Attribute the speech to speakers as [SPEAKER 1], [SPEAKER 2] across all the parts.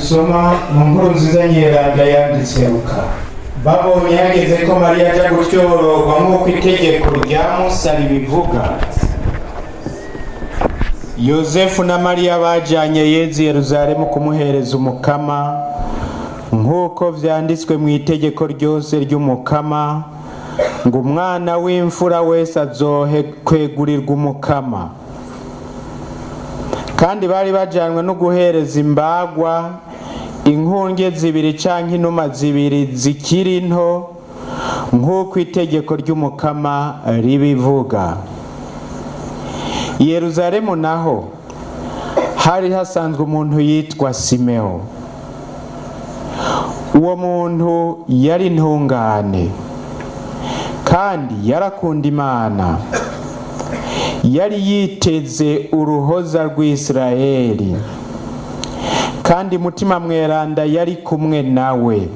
[SPEAKER 1] Dusoma mu Nkuru Nziza Nyeranda yanditse Luka. Babonye hageze ko Mariya aja gutyororwa nk'uko itegeko rya Musa ribivuga, Yozefu na Mariya bajanye Yezu i Yeruzalemu kumuhereza Umukama, nk'uko vyanditswe mu itegeko ryose ry'Umukama ngo: "Umwana w'imfura wese azohe kwegurirwa Umukama." Kandi bari bajanwe no guhereza imbagwa, inkunge zibiri canke inuma zibiri zikiri nto, nk'uko itegeko ry'Umukama ribivuga. I Yeruzalemu naho hari hasanzwe umuntu yitwa Simeho. Uwo muntu yari intungane kandi yarakunda Imana, yari yiteze uruhoza rw'Isirayeli, kandi Mutima Mweranda yari kumwe nawe.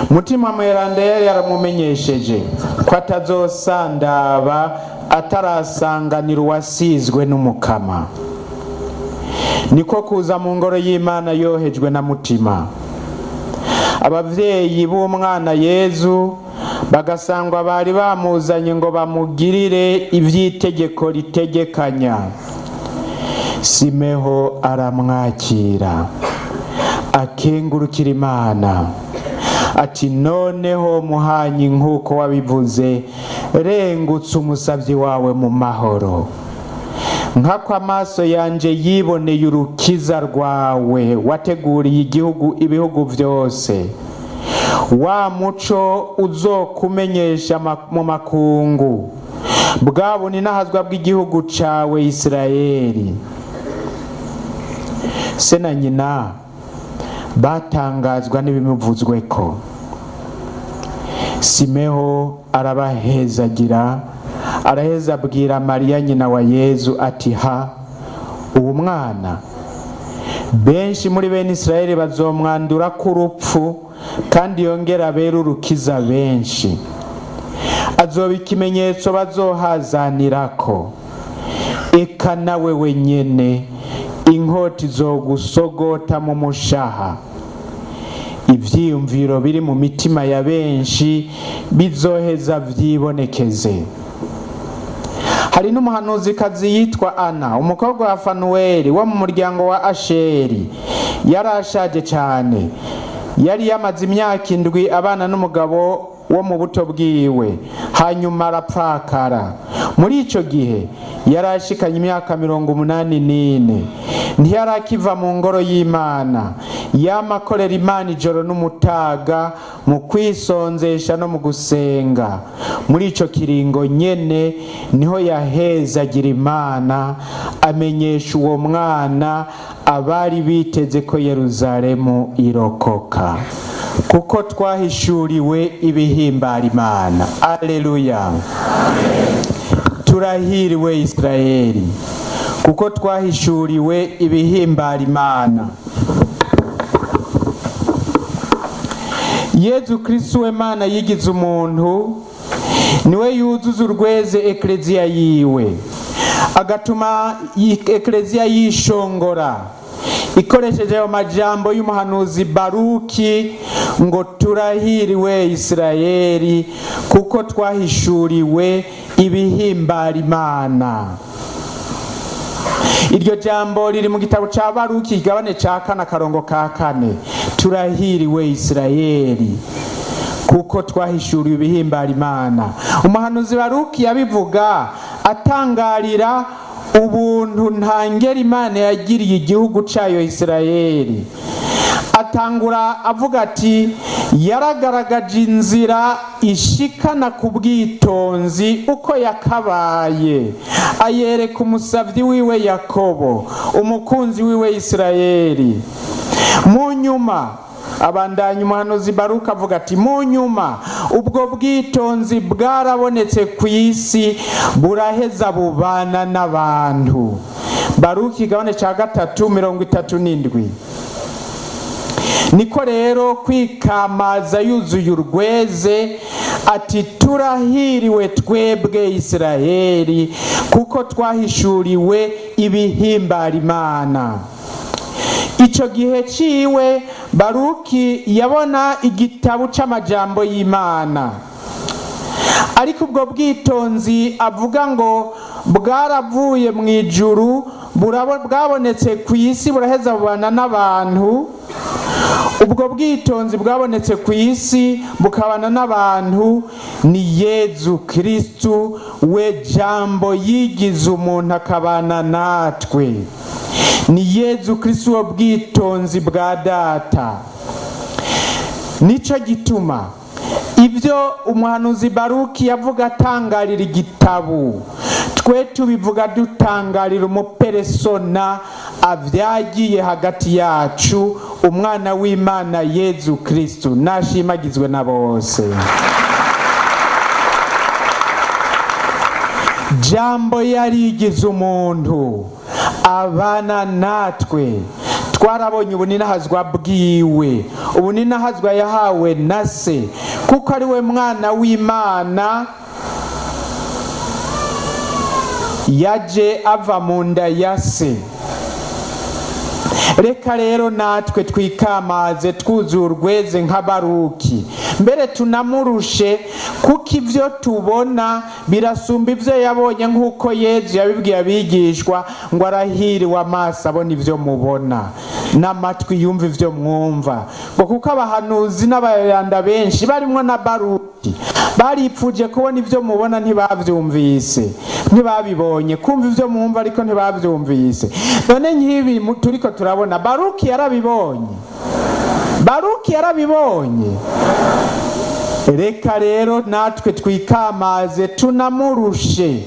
[SPEAKER 1] Mutima Mweranda yari yaramumenyesheje ko atazosandaba atarasanganira uwasizwe n'Umukama. Niko kuza mu ngoro y'Imana yohejwe na Mutima. Abavyeyi b'umwana Yezu bagasangwa bari bamuzanye ngo bamugirire ivy'itegeko ritegekanya. Simeho aramwakira, akengurukira Imana ati: "Noneho muhanyi, nk'uko wabivuze, rengutse umusavyi wawe mu mahoro, nk'ako amaso yanje yiboneye urukiza rwawe wateguriye igihugu, ibihugu byose, wa muco uzokumenyesha mu makungu, bwa buninahazwa bw'igihugu cawe Isirayeli." Se na nyina batangazwa n'ibimuvuzweko. Simeho arabahezagira, araheza abwira Mariya nyina wa Yezu ati: "Ha, uwo mwana benshi muri bene Isirayeli bazomwandura k'urupfu, kandi yongera abere urukiza benshi. Azoba ikimenyetso bazohazanirako, eka nawe wenyene inkota izogusogota mu mushaha. Ivyiyumviro biri mu mitima ya benshi bizoheza vyibonekeze." Hari n'umuhanuzikazi yitwa Ana, umukobwa wa Fanuweli wo mu muryango wa Asheri. Yari ashaje cyane, yari yamaze imyaka 7 abana n'umugabo wo mu buto bwiwe, hanyuma arapfakara. Muri ico gihe yari ashikanye imyaka 84. Ntiyari akiva mu ngoro y'Imana, yama akorera Imana ijoro n'umutaga mu kwisonzesha no mu gusenga. Muri ico kiringo nyene niho yahezagira Imana, amenyesha uwo mwana abari biteze ko Yeruzalemu irokoka. Kuko twahishuriwe ibihimbara Imana. Aleluya! Turahiriwe Isirayeli, kuko twahishuriwe ibihimbara Imana. Yezu Kristu we Mana yigize umuntu, niwe yuzuza urweze ekleziya yiwe, agatuma ekleziya yishongora ikoresheje ayo majambo y'umuhanuzi Baruki ngo: "Turahiriwe Isirayeli, kuko twahishuriwe ibihimbara Imana." Iryo jambo riri mu gitabo ca Baruki, igabane ca kane, akarongo ka kane: "Turahiriwe Isirayeli, kuko twahishuriwe ibihimbara Imana." Umuhanuzi Baruki yabivuga atangarira ubuntu ntangera Imana yagiriye igihugu cayo Isirayeli. Atangura avuga ati: "Yaragaragaje inzira ishikana ku bwitonzi uko yakabaye, ayereka umusavyi wiwe Yakobo, umukunzi wiwe Isirayeli." Mu nyuma abandanya umuhanuzi Baruka avuga ati: "Mu nyuma ubwo bwitonzi bwarabonetse ku isi, buraheza bubana n'abantu." Baruka igabane cya gatatu, 37. Niko rero kwikamaza yuzuye urweze ati: "Turahiriwe twebwe Isirayeli, kuko twahishuriwe ibihimbara Imana." Icyo gihe ciwe Baruki yabona igitabo c'amajambo y'Imana, ariko ubwo bwitonzi avuga ngo bwaravuye mu ijuru, bwabonetse ku isi, buraheza bubana n'abantu. Ubwo bwitonzi bwabonetse ku isi bukabana n'abantu ni Yezu Kristu, we Jambo yigize umuntu akabana natwe. Ni Yezu Kristu, uwo bwitonzi bwa Data. Nico gituma ibyo umuhanuzi Baruki yavuga atangarira igitabo, twe tubivuga dutangarira umuperesona avyagiye hagati yacu, umwana w'Imana Yezu Kristu, nashimagizwe na bose. Jambo yarigize umuntu abana natwe. Twarabonye ubuninahazwa bwiwe, ubuninahazwa yahawe na se, kuko ari we mwana w'Imana yaje ava mu nda ya se. Reka rero natwe twikamaze twuzuye urweze nka Baruki, mbere tunamurushe, kuko ibyo tubona birasumba ibyo yabonye, nk'uko Yezu yabibwiye abigishwa ngo arahiriwe amaso abona ibyo mubona n'amatwi yumva ibyo mwumva, ngo kuko abahanuzi n'abayanda benshi barimwo na Baruki baripfuje kubona ibyo mubona ntibabyumvise, ntibabibonye, kumva ibyo mwumva ariko ntibabyumvise. None nk'ibi turiko turabona, Baruki yarabibonye, Baruki yarabibonye. Reka rero natwe twikamaze tunamurushe,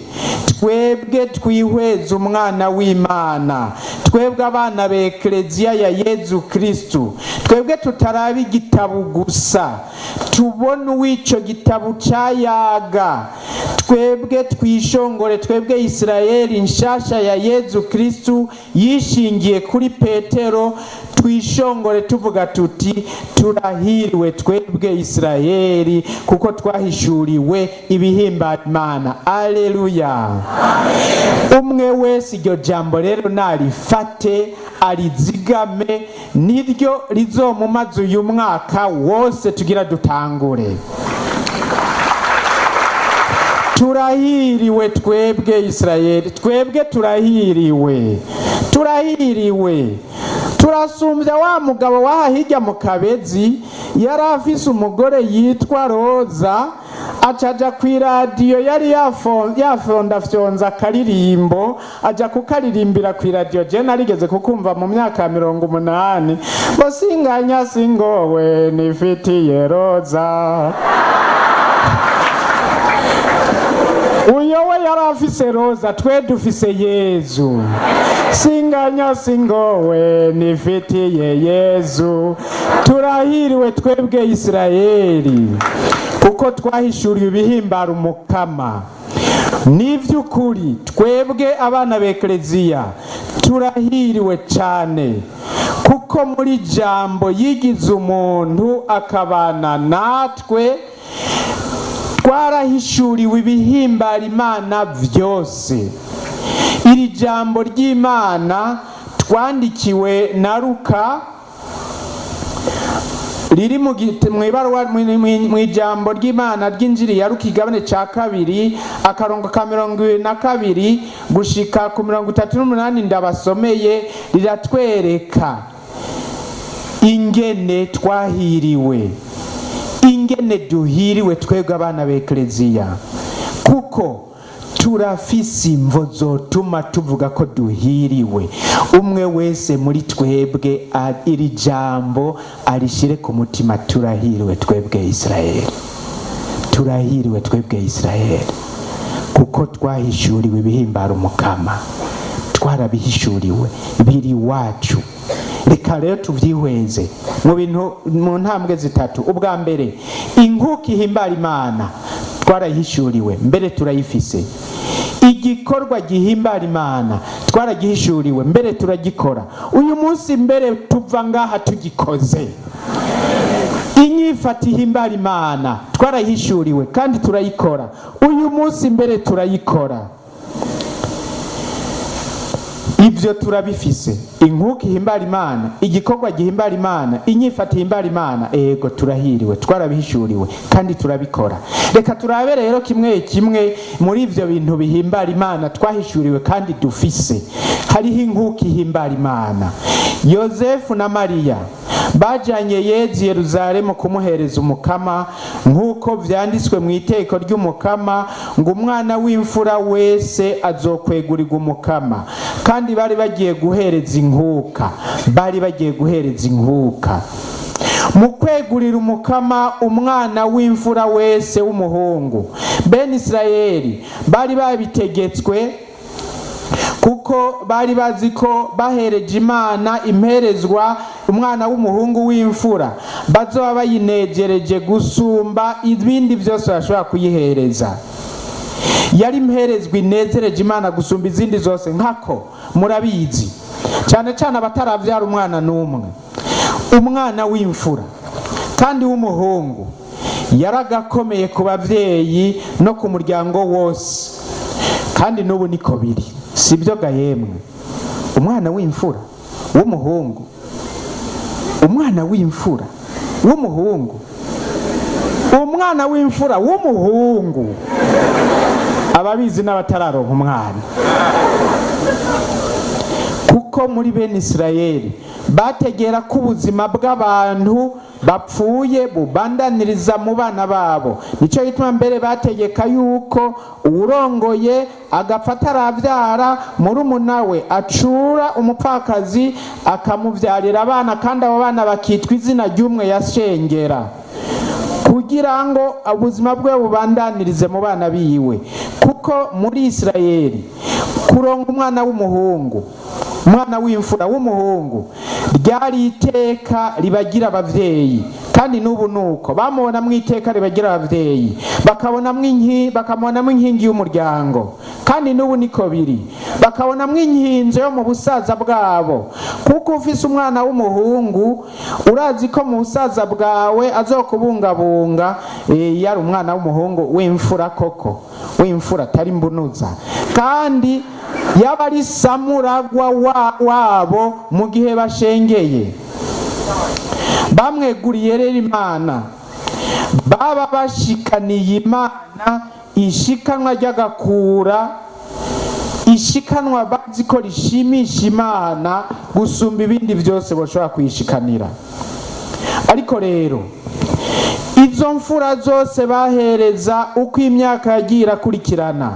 [SPEAKER 1] twebwe twihweze umwana w'Imana, twebwe abana ba Ekleziya ya Yezu Kristu, twebwe tutaraba igitabo gusa, tubona uw'ico gitabo cayaga, twebwe twishongore, twebwe Isirayeli nshasha ya Yezu Kristu yishingiye kuri Petero, twishongore tuvuga tuti turahiriwe twebwe Isirayeli, kuko twahishuriwe ibihimbara Imana. Aleluya. Umwe wese iryo jambo rero narifate arizigame, niryo rizomumaza uyu mwaka wose tugira dutangure. Turahiriwe twebwe Isirayeli, twebwe turahiriwe, turahiriwe, turasumbya wa mugabo waha hirya mu Kabezi yari afise umugore yitwa Roza, acaja ku iradiyo, yari yafondafyonza akaririmbo, aja kukaririmbira ku iradiyo. Je narigeze kukumva mu myaka ya 80, ngo singanya singowe nifitiye Roza. Uyo we yari afise Roza, twe dufise Yezu. Singanya singowe nifitiye Yezu. Turahiriwe twebwe Isirayeli, kuko twahishuriwe ibihimbara umukama. Nivy'ukuri twebwe abana ba Ekleziya turahiriwe cane, kuko muri Jambo yigize umuntu akabana natwe twarahishuriwe ibihimbara Imana vyose. Iri jambo ry'Imana twandikiwe na Luka riri mw'ibaruwa, mw'ijambo ry'Imana ry'Injiri ya Luka, igabane ca 2, akarongo ka 22 gushika ku 38 ndabasomeye, riratwereka ingene twahiriwe, ingene duhiriwe twebwe abana ba Ekleziya, kuko turafise imvo zotuma tuvuga ko duhiriwe. Umwe wese muri twebwe iri jambo arishire ku mutima: turahiriwe twebwe Isirayeli, turahiriwe twebwe Isirayeli, kuko twahishuriwe ibihimbara umukama, twarabihishuriwe, biri iwacu. Reka rero tuvyihweze mu bintu mu ntambwe zitatu. Ubwa mbere, inkuka ihimbara Imana twarayihishuriwe, mbere turayifise. Igikorwa gihimbara Imana twaragihishuriwe, mbere turagikora uyu munsi, mbere tuva ngaha tugikoze. Inyifato ihimbara Imana twarayihishuriwe kandi turayikora uyu munsi, mbere turayikora. Ibyo turabifise: inkuka ihimbara Imana, igikorwa gihimbara Imana, inyifato ihimbara Imana. Ego, turahiriwe, twarabihishuriwe kandi turabikora. Reka turabe rero kimwe kimwe muri ibyo bintu bihimbara Imana twahishuriwe kandi dufise. Hariho inkuka ihimbara Imana. Yosefu na Mariya bajanye Yezu Yeruzalemu kumuhereza Umukama, nk'uko vyanditswe mu iteko ry'Umukama ngo: "Umwana w'imfura wese azokwegurirwa Umukama." Kandi bari bagiye guhereza inkuka, bari bagiye guhereza inkuka. Mu kwegurira Umukama umwana w'imfura wese w'umuhungu, bene Isirayeli bari babitegetswe, kuko bari bazi ko bahereje Imana imperezwa, umwana w'umuhungu w'imfura, bazoba bayinejereje gusumba ibindi byose bashobora kuyihereza. Yari imperezwa inezereje Imana gusumba izindi zose. Nkako murabizi, cyane cyane abatarabyara umwana n'umwe, umwana w'imfura kandi w'umuhungu yaragakomeye ku babyeyi no ku muryango wose. Kandi n'ubu niko biri, si byo ga yemwe? Umwana w'imfura w'umuhungu, umwana w'imfura w'umuhungu, umwana w'imfura w'umuhungu, ababizi n'abatararonka umwana, kuko muri bene Isirayeli bategera ko ubuzima bw'abantu bapfuye bubandaniriza mu bana babo. Nicyo gituma mbere bategeka yuko uwurongoye agapfa atarabyara, murumuna we acura umupfakazi akamubyarira abana, kandi abo bana bakitwa izina ry'umwe yashengera, kugira ngo ubuzima bwe bubandanirize mu bana biwe. Kuko muri Isirayeli kuronga umwana w'umuhungu, umwana w'imfura w'umuhungu, ryari iteka ribagira abavyeyi. Kandi n'ubu nuko bamubonamwo iteka ribagira abavyeyi, bakamubonamwo inkingi y'umuryango. Kandi n'ubu niko biri, bakabonamwo inkinzo yo mu busaza bwabo, kuko ufise umwana w'umuhungu urazi ko mu busaza bwawe azokubungabunga. Iyo ari umwana w'umuhungu w'imfura koko, w'imfura atari mbunuza, kandi yaba ari samuragwa wabo mu gihe bashengeye. Bamweguriye rero Imana, baba bashikaniye Imana ishikanwa ry'agakura, ishikanwa bazi ko rishimisha Imana gusumba ibindi byose bashobora kuyishikanira. Ariko rero izo mfura zose bahereza uko imyaka yagiye irakurikirana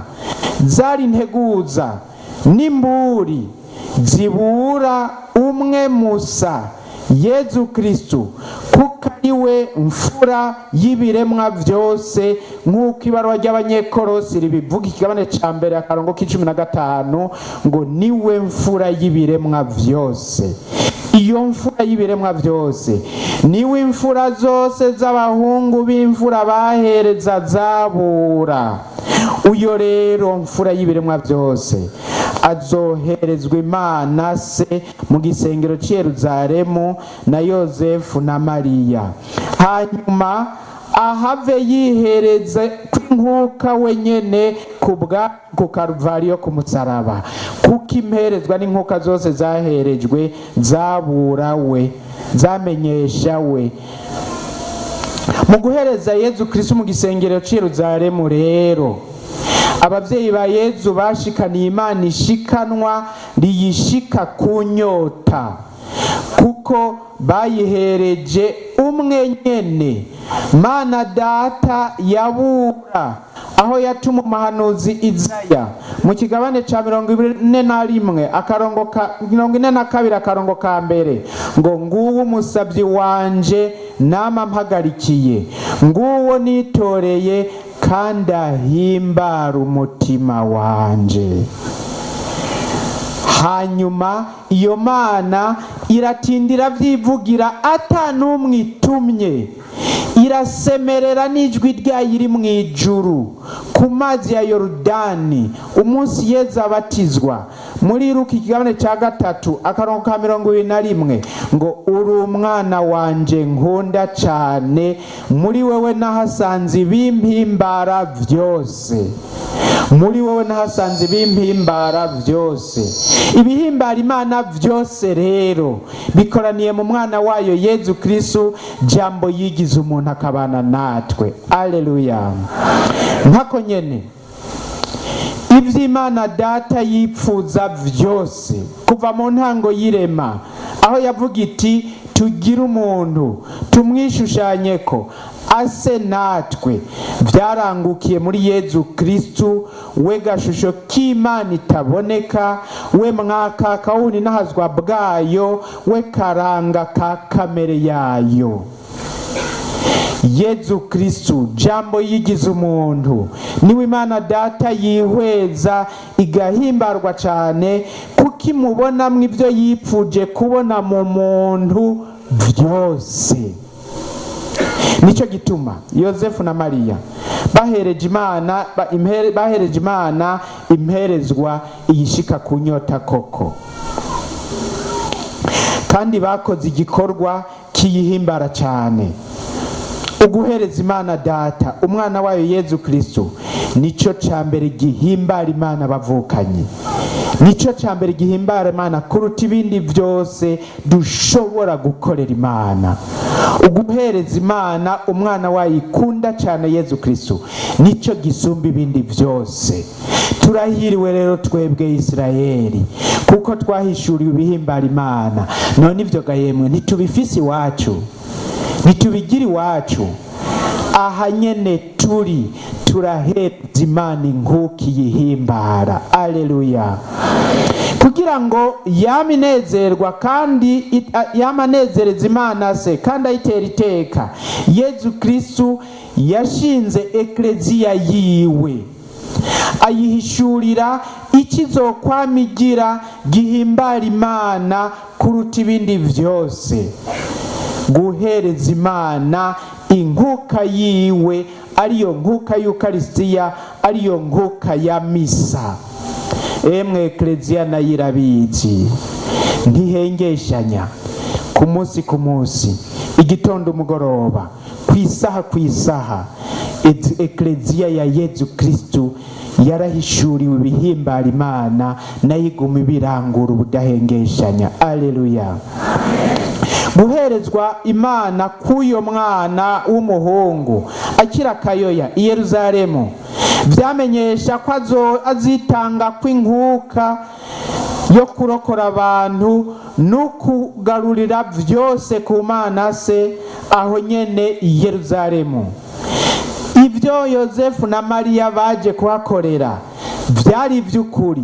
[SPEAKER 1] zari integuza n'imburi zibura umwe musa, Yezu Kristu, kuko ari we mfura y'ibiremwa byose, nk'uko ibaruwa ry'Abanyekorosi ribivuga, ikigabane ca mbere, akarongo k'15, ngo: "Niwe mfura y'ibiremwa byose." Iyo mfura y'ibiremwa byose niwe imfura zose z'abahungu b'imfura bahereza zabura. Uyo rero mfura y'ibiremwa byose azoherezwa Imana Se mu gisengero cy'i Yeruzalemu na Yozefu na Mariya, hanyuma ahave yihereze kw'inkuka wenyene kubwa ku Karuvariyo, ku musaraba, kuko imperezwa n'inkuka zose zaherejwe zabura we, zamenyesha we. Mu guhereza Yezu Kristo mu gisengero cy'i Yeruzalemu rero, ababyeyi ba Yezu bashikaniye Imana ishikanwa riyishika ku nyota, kuko bayihereje umwe nyene Mana Data yabura aho yatuma umuhanuzi Izaya mu kigabane ca 41, akarongo ka 42, akarongo ka mbere, ngo: "Nguwo umusabyi wanje nama mpagarikiye, nguwo nitoreye kandi ahimbara umutima wanje." Hanyuma iyo Mana iratindira vyivugira ata n'umwe itumye, irasemerera n'ijwi ryayo iri mu ijuru ku mazi ya Yorodani umunsi Yezu abatizwa. Muri Luka ikigabane cya 3, akarongo ka 21, ngo: "Uri umwana wanje nkunda cyane, muri wewe nahasanze ibimpimbara byose." Muri wowe nahasanze ibimpimbara byose. Ibihimbara Imana byose rero bikoraniye mu mwana wayo Yezu Kristu, Jambo yigize umuntu akabana natwe. Aleluya! Nkako nyene, iby'Imana Data yipfuza byose kuva mu ntango y'irema, aho yavuga iti: "Tugire umuntu tumwishushanye ko ase natwe", byarangukiye muri Yezu Kristu, we gashusho k'Imana itaboneka, we mwakaka w'ubuninahazwa bwayo, we karanga ka kamere yayo. Yezu Kristu, Jambo yigize umuntu, niwe Imana Data yihweza igahimbarwa cyane, kuko imubonamwo ibyo yipfuje kubona mu muntu byose. Nicyo gituma Yosefu na Mariya bahereje Imana imperezwa iyishika ku nyota koko, kandi bakoze igikorwa kiyihimbara cyane. Uguhereza Imana Data umwana wayo Yezu Kristu nicyo cya mbere gihimbara Imana bavukanye, nicyo cya mbere gihimbara Imana kuruta ibindi byose dushobora gukorera Imana. Uguhereza Imana umwana wayo ikunda cyane Yezu Kristu nicyo gisumba ibindi byose. Turahiriwe rero twebwe Isirayeli, kuko twahishuriwe ibihimbara Imana. None ibyo gahemwe ntitubifise iwacu? Ntitubigira iwacu? Aha nyene turi, turaheza Imana inkuki yihimbara. Aleluya! Kugira ngo yama inezerwa kandi yama anezereza Imana se kandi ayitera iteka, Yezu Kristu yashinze ekleziya yiwe, ayihishurira ikizokwama igira gihimbara Imana kuruta ibindi byose: guhereza Imana inkuka yiwe, ariyo nkuka y'Ukarisitiya, ariyo nkuka ya misa. Emwe, ekleziya nayo irabizi, ntihengeshanya. Ku munsi ku munsi, igitondo, umugoroba, ku isaha ku isaha, ekleziya ya Yezu Kristu yarahishuriwe ibihimbara Imana, nayo iguma ibirangura ubudahengeshanya. Aleluya! Guherezwa Imana k'uyo mwana w'umuhungu akira akayoya i Yeruzalemu vyamenyesha ko azitanga kw'inkuka yo kurokora abantu no kugarurira vyose ku Mana se aho nyene i Yeruzalemu. Ibyo Yosefu na Mariya baje kuhakorera vyari ivy'ukuri,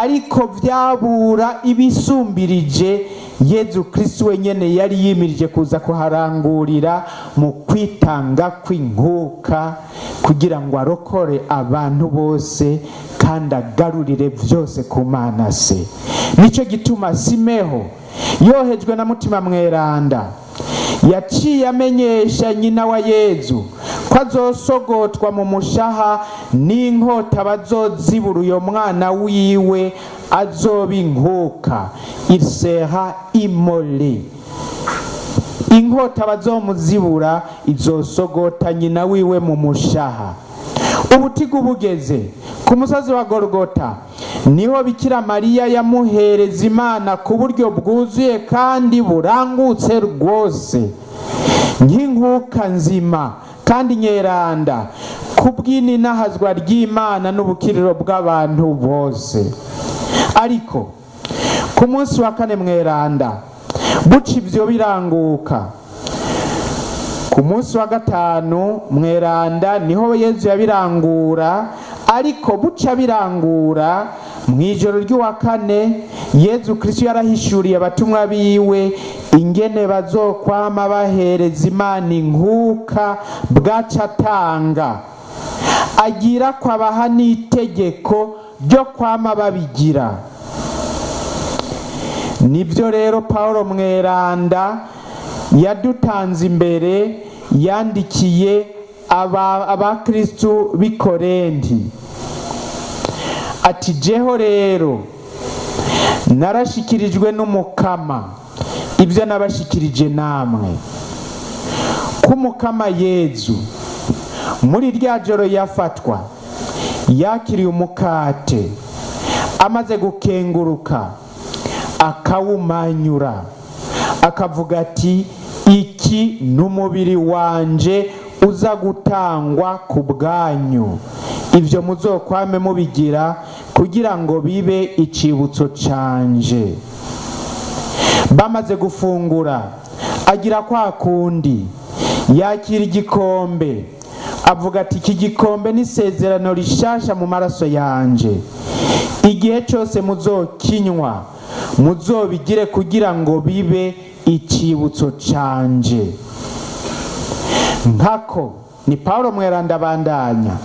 [SPEAKER 1] ariko vyabura ibisumbirije Yezu Kristu wenyene yari yimirije kuza kuharangurira mu kwitanga kw'inkuka, kugira ngo arokore abantu bose kandi agarurire vyose ku Mana se. Nicyo gituma Simeho, yohejwe na Mutima Mweranda, yaciye amenyesha nyina wa Yezu ko azosogotwa mu mushaha n'inkota bazozibura uyo mwana wiwe azoba inkuka. Il sera immolé. Inkota bazomuzibura izosogota nyina wiwe mu mushaha. Ubutigu bugeze ku musozi wa Gorogota, niho Bikira Mariya yamuhereza Imana ku buryo bwuzuye kandi burangutse rwose, nk'inkuka nzima kandi nyeranda, ku bw'ininahazwa ry'Imana n'ubukiriro bw'abantu bose. Ariko ku munsi wa kane mweranda, buca ibyo biranguka, ku munsi wa gatanu mweranda niho Yezu yabirangura, ariko buca birangura mu ijoro ry'uwa kane, Yezu Kristo yarahishuriye abatumwa biwe ingene bazokwama bahereza Imana inkuka bwaca atanga, agira ko abaha n'itegeko ryo kwama babigira. Nibyo rero Paul Mweranda yadutanze imbere, yandikiye abakristu b'i Korenti ati: "Jeho rero Narashikirijwe n'Umukama ibyo nabashikirije namwe, ko Umukama Yezu muri rya joro yafatwa yakiriye umukate, amaze gukenguruka akawumanyura, akavuga ati: "Iki ni umubiri wanje uza gutangwa ku bwanyu. Ibyo muzokwame mubigira kugira ngo bibe icibutso canje." Bamaze gufungura, agira kwa kundi, yakira igikombe, avuga ati: "Iki gikombe ni isezerano rishasha mu maraso yanje. Igihe cyose muzokinywa, muzobigire kugira ngo bibe icibutso canje." Nkako ni Paulo Mweranda abandanya: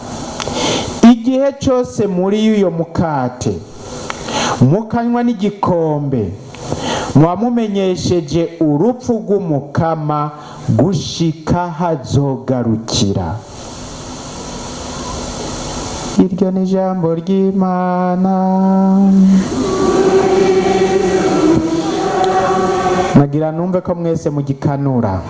[SPEAKER 1] "Igihe cyose muri uyo mukate, mukanywa n'igikombe, muba mumenyesheje urupfu rw'Umukama gushika hazogarukira." Iryo ni ijambo ry'Imana. Nagira numve ko mwese mugikanura.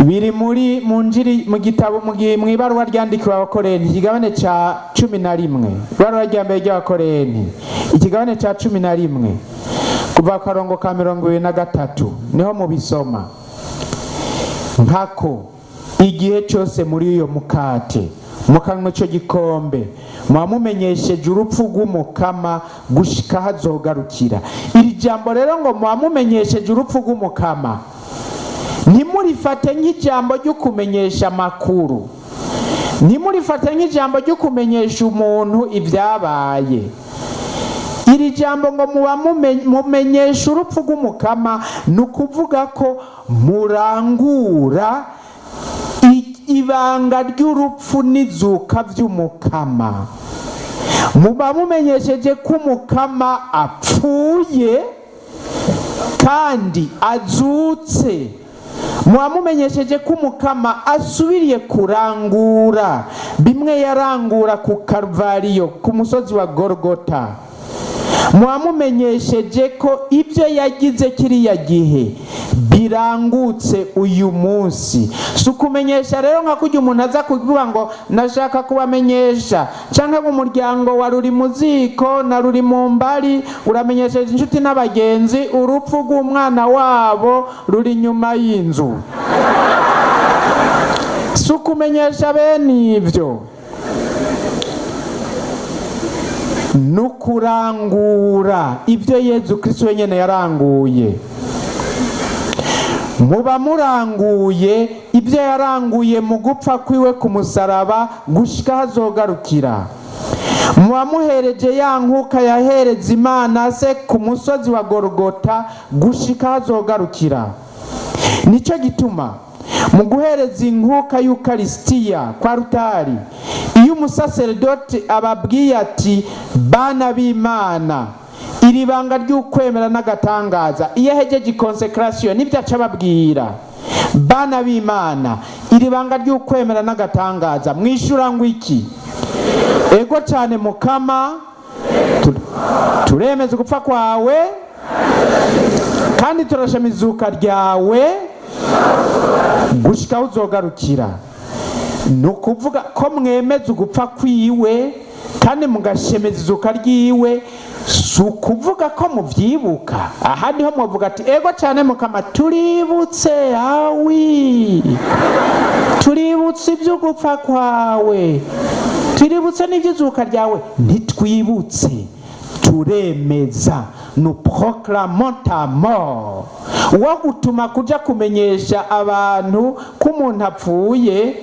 [SPEAKER 1] Biri muri mu njiri, mu gitabo, mu ibaruwa ryandikiwe Abakorenti, ikigabane ca 11. Ibaruwa rya mbere ry'Abakorenti, ikigabane ca 11, kuva ku karongo ka 23, niho mubisoma. Nkako igihe cyose muri iyo mukate, mukanywa ico gikombe, muba mumenyesheje urupfu rw'Umukama gushika hazogarukira. Iri jambo rero ngo muba mumenyesheje urupfu rw'Umukama, ntimurifate nk'ijambo ryo kumenyesha amakuru, ntimurifate nk'ijambo ryo kumenyesha umuntu ibyabaye. Iri jambo ngo muba mumenyesha urupfu rw'Umukama, ni ukuvuga ko murangura ibanga ry'urupfu n'izuka by'Umukama. Muba mumenyesheje ko Umukama apfuye kandi azutse. Muba mumenyesheje ko Umukama asubiriye kurangura bimwe yarangura ku Karuvariyo, ku musozi wa Gorgota. Muba mumenyesheje ko ibyo yagize kiriya gihe birangutse uyu munsi. Si ukumenyesha rero nka kurya umuntu aza kuvuga ngo nashaka kubamenyesha, cyangwa ngo umuryango wa ruri mu ziko na ruri mu mbari uramenyesheje inshuti n'abagenzi urupfu rw'umwana wabo ruri inyuma y'inzu. Si ukumenyesha bene ibyo, ni ukurangura ibyo Yezu Kristo wenyine yaranguye. Muba muranguye ibyo yaranguye mu gupfa kwiwe ku musaraba gushika hazogarukira. Muba muhereje ya nkuka yahereza Imana se ku musozi wa Gorogota gushika hazogarukira. Nicyo gituma mu guhereza inkuka y'Ukarisitiya kwa rutari, iyo umusaseredoti ababwiye ati: "Bana b'Imana, iri banga ry'ukwemera n'agatangaza", iyo ahejeje ikonsekarasiyo nibyo aca ababwira: "Bana b'Imana, iri banga ry'ukwemera n'agatangaza", mwishura ngo iki? "Ego cyane Mukama, turemeza ugupfa kwawe kandi turashima izuka ryawe gushika aho uzogarukira." Ni ukuvuga ko mwemeza ugupfa kwiwe kandi mugashemeza izuka ryiwe. Si ukuvuga ko mubyibuka. Aha niho muvuga ati: "Ego cyane Mukama, tuributse, awi tuributse iby'ugupfa kwawe, tuributse n'iby'izuka ryawe." Ntitwibutse, turemeza. Nous proclamons ta mort. Uwo gutuma kuja kumenyesha abantu ko umuntu apfuye,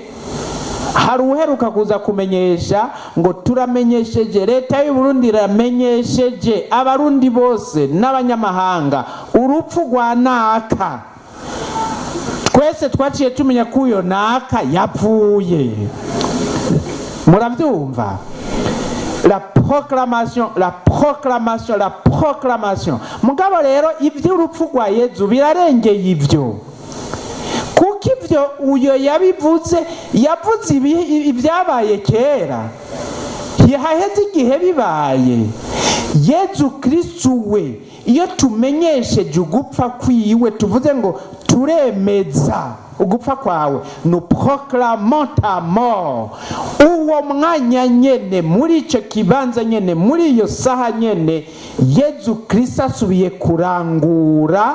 [SPEAKER 1] hari uheruka kuza kumenyesha ngo turamenyesheje, leta y'u Burundi iramenyesheje Abarundi bose n'abanyamahanga urupfu rwa naka. Twese twaciye tumenya ko uyo naka yapfuye. Murabyumva? La proclamation, la proclamation, la proclamation. Mugabo rero iby'urupfu rwa Yezu birarengeye ibyo, kuko ibyo uyo yabivuze, yavuze ibyabaye kera. Haheze igihe bibaye. Yezu Kristu we, iyo tumenyesheje ugupfa kwiwe, tuvuze ngo turemeza ugupfa kwawe, nous proclamons ta mort, uwo mwanya nyene, muri icyo kibanza nyene, muri iyo saha nyene, Yezu Kristo asubiye kurangura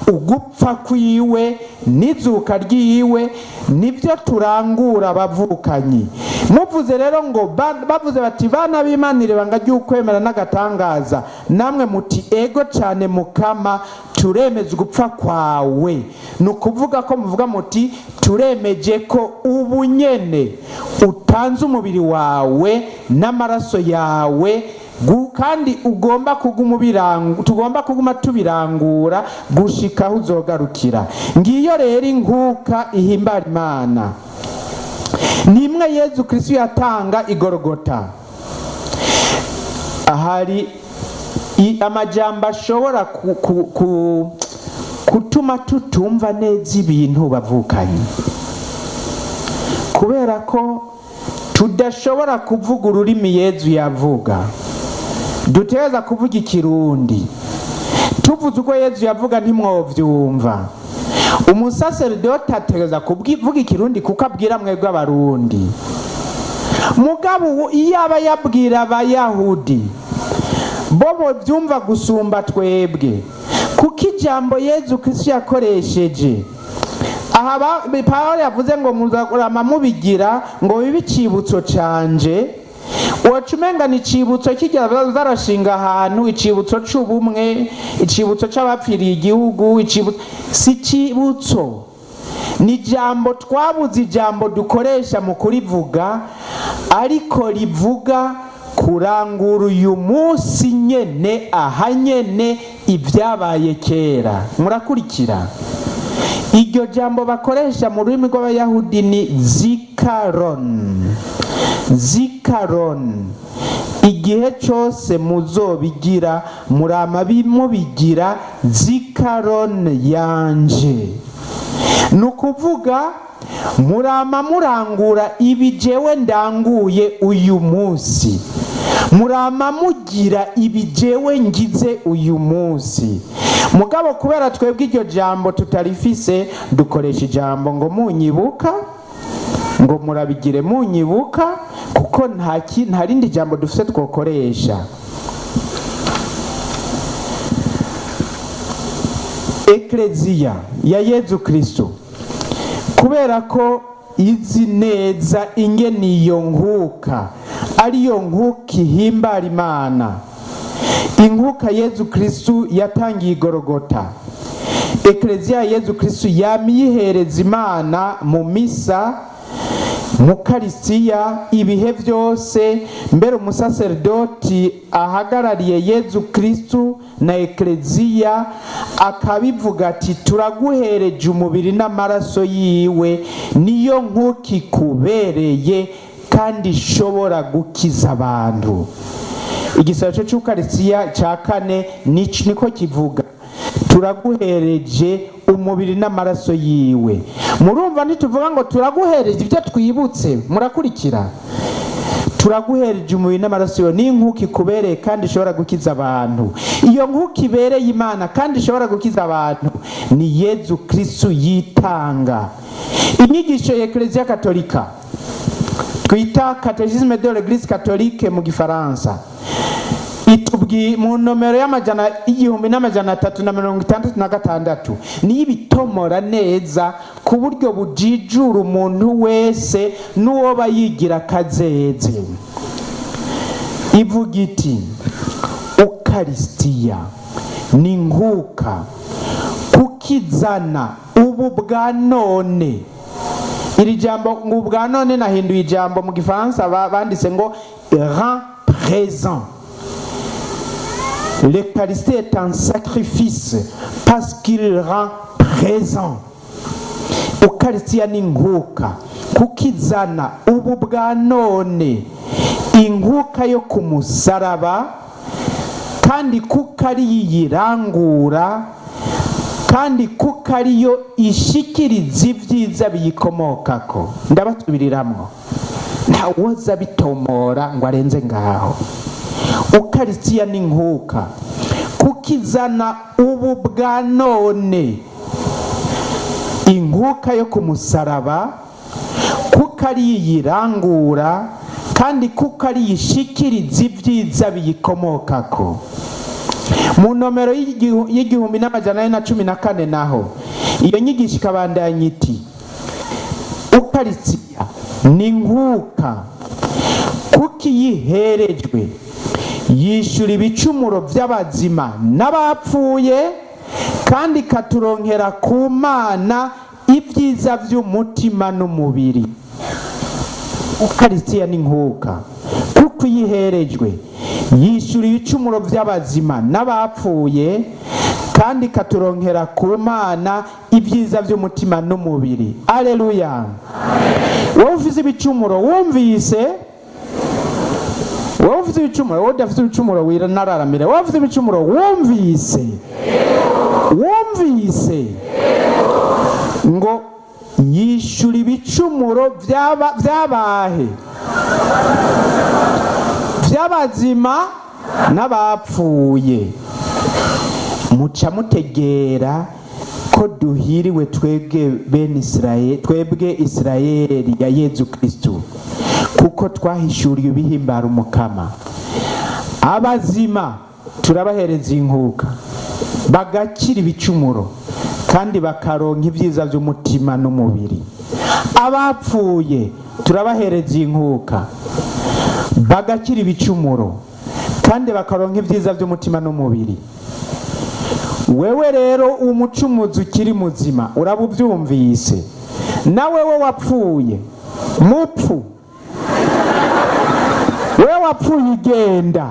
[SPEAKER 1] ugupfa kwiwe n'izuka ryiwe. Nibyo turangura, abavukanyi. Muvuze rero ngo bavuze bati: "Bana b'Imana, ibanga ry'ukwemera n'agatangaza", namwe muti: "Ego cyane Mukama, turemeza ugupfa kwawe", ni ukuvuga ko muvuga muti: "Turemeje ko ubu nyene utanze umubiri wawe n'amaraso yawe, kandi ugomba kuguma tugomba kuguma tubirangura gushika aho uzogarukira". Ngiyo rero inkuka ihimbara Imana, ni imwe Yezu Kristo yatanga igorogota. Hari amajambo ashobora gutuma tutumva neza ibintu, bavukanye, kubera ko tudashobora kuvuga ururimi Yezu yavuga. Dutegereza kuvuga Ikirundi. Tuvuze uko Yezu yavuga, ntimwovyumva. Umusaseridoti ategereza kuvuga Ikirundi kuko abwira mwebwe Abarundi. Mugabo ubu iyo aba yabwira Abayahudi, bo bovyumva gusumba twebwe, kuko ijambo Yezu Kristo yakoresheje aha, Pawulo yavuze ngo muzarama mubigira ngo bibe icibutso canje. Woca umenga ni icibutso kijya zarashinga ahantu, icibutso c'ubumwe, icibutso c'abapfiriye igihugu. Icibutso si icibutso, ni ijambo twabuze ijambo dukoresha mu kurivuga, ariko rivuga kurangura uyu munsi nyene, aha nyene, ibyabaye kera. Murakurikira? Iryo jambo bakoresha mu rurimi rw'Abayahudi ni zikaron, zikaron. Igihe cyose muzobigira, murama mubigira zikaron yanje. Ni ukuvuga murama murangura ibi jewe ndanguye uyu munsi, murama mugira ibi jewe ngize uyu munsi. Mugabo kubera twebwe iryo jambo tutarifise, dukoresha ijambo ngo munyibuka, ngo murabigire munyibuka, kuko nta rindi jambo dufise twokoresha. Ekleziya ya Yezu Kristo, kubera ko izi neza ingene iyo nkuka ariyo nkuka ihimbara Imana, inkuka Yezu Kristu yatangiye igorogota, Ekleziya ya Yezu Kristu yama iyihereza Imana mu misa, mu karisitiya, ibihe byose. Mbere umusaserdoti ahagarariye Yezu Kristu na Ekleziya akabivuga ati: "Turaguhereje umubiri n'amaraso yiwe, niyo nkuka ikubereye kandi ishobora gukiza abantu". Igisabisho cy'ukarisitiya cya kane niko kivuga: "Turaguhereje umubiri n'amaraso yiwe". Murumva, ntituvuga ngo turaguhereje ibyo twibutse. Murakurikira? Turaguhereje umubiri n'amaraso yiwe, ni inkuka ikubereye kandi ishobora gukiza abantu. Iyo nkuka ibereye Imana kandi ishobora gukiza abantu ni Yezu Kristu yitanga. Inyigisho ya Eklezia Katolika twita Catéchisme de l'Église catholique mu Gifaransa itubwi mu nomero y'amajana 1366, niyo ibitomora neza ku buryo bujijura umuntu wese n'uwoba yigira akazeze. Ivuga iti: "Ukarisitiya ni nkuka kukizana ubu bwa none". Iri jambo ngo ubwa none, nahinduye ijambo mu Gifaransa banditse ngo rend présent. L'Eucharistie est un sacrifice parce qu'il rend présent. Ukarisitiya ni nkuka kukizana ubu bwa none inkuka yo ku musaraba, kandi kuko ari yiyirangura, kandi kuko ariyo ishikiriza ibyiza biyikomokako. Ndabasubiriramwo, nta Ntawoza bitomora ngo arenze ngaho. Ukaritsiya ni nkuka kuko izana ubu bwa none, inkuka yo ku musaraba, kuko ari iyirangura kandi kuko ari iyishikiriza ibyiza biyikomokako. Mu nomero y'1414 naho iyo nyigisho ikabandanya iti: "Ukaritsiya ni nkuka kuko iyo iherejwe yishyura ibicumuro by'abazima n'abapfuye, kandi ikaturonkera ku Mana ibyiza by'umutima n'umubiri." Ukaritsiya ni nkuka kuko iyo iherejwe yishyura ibicumuro by'abazima n'abapfuye, kandi ikaturonkera ku Mana ibyiza by'umutima n'umubiri. Aleluya! Wowe ufite ibicumuro wumvise, wowe ufite ibicumuro, wowe udafite ibicumuro wiranararamire, wowe ufite ibicumuro wumvise, wumvise ngo yishyura ibicumuro by'abahe? By'abazima n'abapfuye. Muca mutegera ko duhiriwe twebwe bene Israel, twebwe Israeli ya Yezu Kristu, kuko twahishuriye ibihimbara Umukama. Abazima turabahereza inkuka bagakira ibicumuro kandi bakaronka ibyiza by'umutima n'umubiri. Abapfuye turabahereza inkuka bagakira ibicumuro kandi bakaronka ibyiza by'umutima n'umubiri. Wewe rero umucumuzi ukiri muzima, uraba ubyumvise, nawe we wapfuye mupfu, wewe wapfuye ugenda,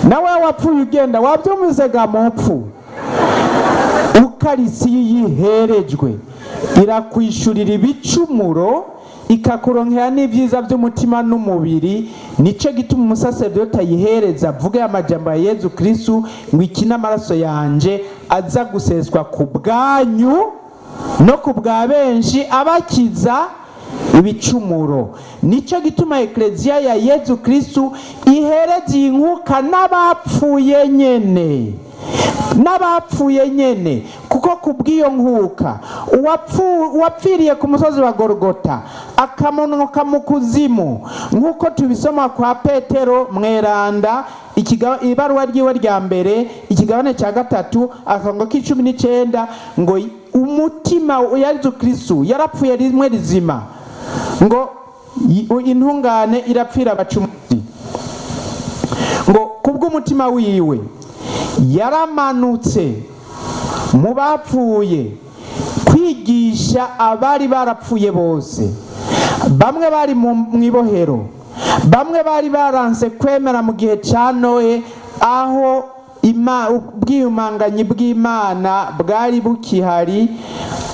[SPEAKER 1] nawe wapfuye ugenda, wabyumvise ga mupfu? Ukarisi yiherejwe irakwishurira ibicumuro, ikakuronkera n'ibyiza by'umutima n'umubiri. Nicyo gituma umusaseredoti ayihereza avuga amajambo ya Yezu Kristu ngo: "Iki n'amaraso yanje aza guseswa ku bwanyu no ku bwa benshi, abakiza ibicumuro." Nicyo gituma Ekleziya ya Yezu Kristu ihereza iyi nkuka n'abapfuye nyene, n'abapfuye nyene, kuko ku bw'iyo nkuka uwapfiriye ku musozi wa Gorogota akamanuka mu kuzimu, nk'uko tubisoma kwa Petero mweranda, ibaruwa ryiwe rya mbere, ikigabane cya 3, akarongo k'19, ngo umutima wa Yezu Kristu yarapfuye rimwe rizima, ngo intungane irapfira abacumuzi, ngo kubw'umutima wiwe yaramanutse mu bapfuye kwigisha abari barapfuye bose, bamwe bari mu ibohero, bamwe bari baranse kwemera mu gihe cya Noye, aho ubwiyumanganyi bw'Imana bwari bukihari,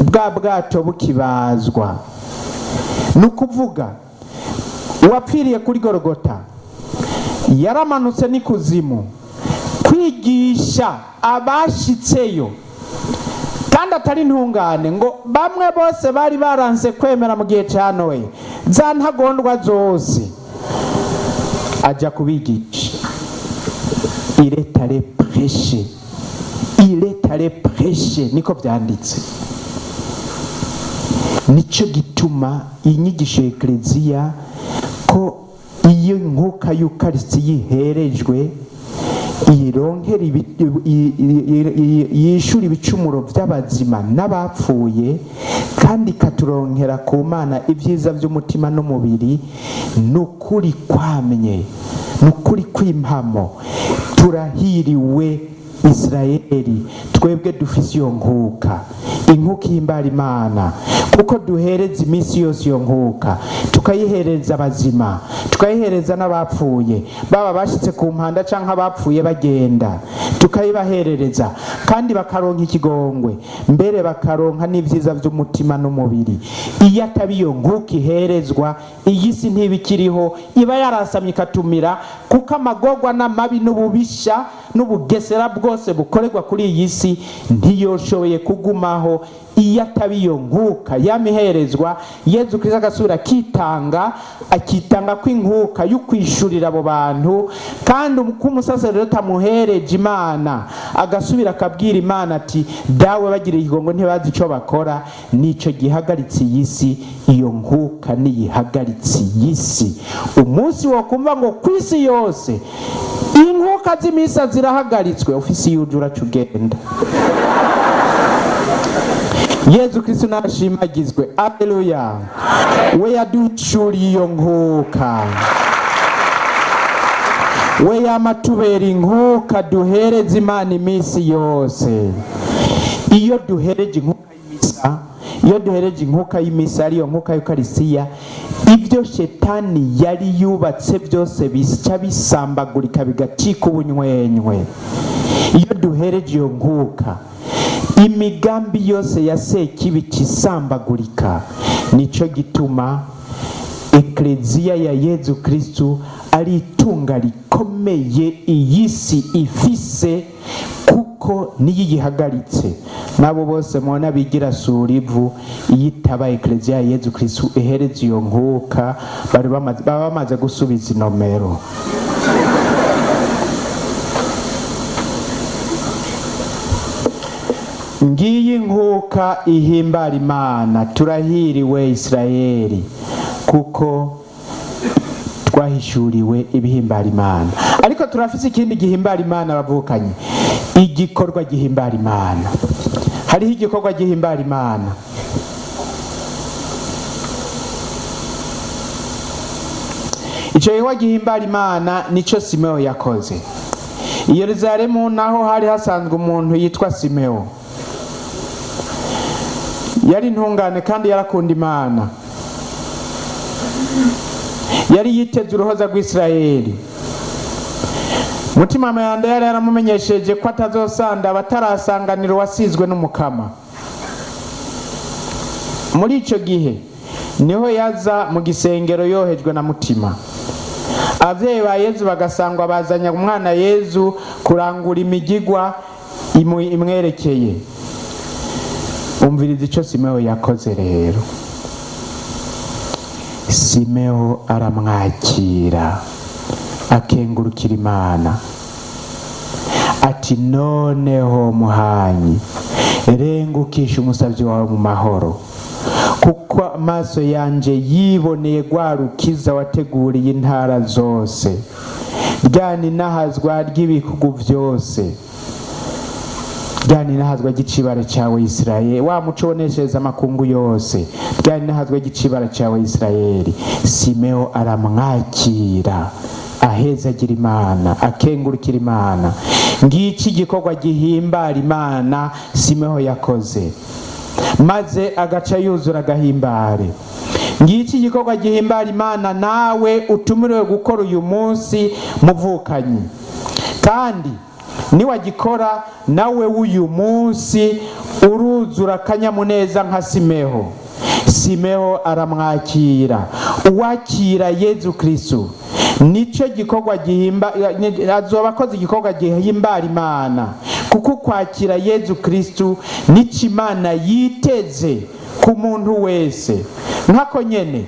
[SPEAKER 1] bwa bwato bukibazwa. Ni ukuvuga uwapfiriye kuri Gorogota yaramanutse n'ikuzimu kwigisha abashitseyo kandi atari intungane, ngo bamwe bose bari baranse kwemera mu gihe cya Noye, za ntagondwa zose, ajya kubigisha. Il est allé prêcher, il est allé prêcher, niko byanditse. Nicyo gituma iyi nyigisho ya Ekereziya ko iyo nkuka y'ukarisiti yiherejwe ironkera yishura ibicumuro by'abazima n'abapfuye, kandi ikaturonkera ku Mana ibyiza by'umutima n'umubiri, ni ukuri kwamye, ni ukuri kw'impamo. Turahiriwe Isirayeli twebwe dufise iyo nkuka, inkuka ihimbara Imana, kuko duhereza iminsi yose iyo nkuka, tukayihereza abazima, tukayihereza n'abapfuye, baba bashyitse ku mpanda cyangwa abapfuye bagenda, tukayibaherereza kandi bakaronka ikigongwe, mbere bakaronka n'ibyiza by'umutima n'umubiri. Iyo ataba iyo nkuka iherezwa, iyi si ntiba ikiriho, iba yarasamye ikatumira, kuko amagorwa n'amabi n'ububisha n'ubugesera bwose bukorerwa kuri iyi si ntiyoshoboye kugumaho. Iyo ataba iyo nkuka yamiherezwa, Yezu Kristo agasubira akitanga, akitanga kw'inkuka yo kwishurira abo bantu, kandi uko umusaseredoti amuhereje Imana agasubira akabwira Imana ati: "Dawe, bagiriye ikigongo, ntibazi icyo bakora." Nicyo gihagaritse iyi si. Iyo nkuka niyihagaritse iyi si. Umunsi wakumva ngo ku isi yose inkuka z'imisa zirahagaritswe, ufise iyo uje uraca ugenda. Yezu Kristo nashimagizwe. Aleluya! We yaduhishuriye iyo nkuka, we yamatubera inkuka duhereza Imana iminsi yose. Iyo duhereje inkuka y'imisa, iyo duhereje inkuka y'imisa, ariyo nkuka y'Ukarisiya, ibyo Shetani yari yubatse byose bica bisambagurika, bigacika ubunywenywe. Iyo duhereje iyo nkuka, imigambi yose ya Sekibi isambagurika. Nicyo gituma Ekleziya ya Yezu Kristu ari itunga rikomeye iyi si ifise, kuko niyo iyihagaritse. N'abo bose mubona bigira sura ivu, iyo itaba Ekleziya ya Yezu Kristu ihereza iyo nkuka, bari baba bamaze gusubiza inomero. Ngiyi nkuka ihimbara Imana. Turahiriwe Isirayeli, kuko twahishuriwe ibihimbara Imana. Ariko turafise ikindi gihimbara Imana, bavukanye, igikorwa gihimbara Imana. Hariho igikorwa gihimbara Imana. Icyo gikorwa gihimbara Imana nicyo Simewo yakoze. I Yerusalemu naho hari hasanzwe umuntu yitwa Simewo. Yari intungane kandi yarakunda Imana, yari yiteze uruhoza rw'Isirayeli. Mutima Mayanda yari yaramumenyesheje ko atazosanda abatarasanganira uwasizwe n'Umukama. Muri icyo gihe niho yaza mu gisengero yohejwe na Mutima. Ababyeyi ba Yezu bagasangwa bazanye umwana Yezu kurangura imigigwa imwerekeye. Umviriza icyo Simewo yakoze rero. Simewo aramwakira, akengurukira Imana ati: "Noneho muhanyi, rengukisha umusabyi wawe mu mahoro, kuko amaso yanje yiboneye rwa rukiza wateguriye intara zose, rya ninahazwa ry'ibihugu byose, rya ninahazwa ry'icibare cyawe Isirayeli, wa muco uboneshereza amakungu yose, rya ninahazwa ry'icibare cyawe Isirayeli." Simeo aramwakira, ahezagira Imana, akengurukira Imana. Ngiki igikorwa gihimbara Imana Simeho yakoze, maze agaca yuzura agahimbare. Ngiki igikorwa gihimbara Imana nawe utumiriwe gukora uyu munsi, muvukanyi, kandi niwagikora nawe w'uyu munsi uruzura akanyamuneza nka Simeho. Simeho aramwakira. Uwakira Yezu Kristu nicyo gikorwa gihimba, azoba akoze igikorwa gihimbara Imana, kuko kwakira Yezu Kristu nicyo Imana yiteze ku muntu wese. Nkako nyene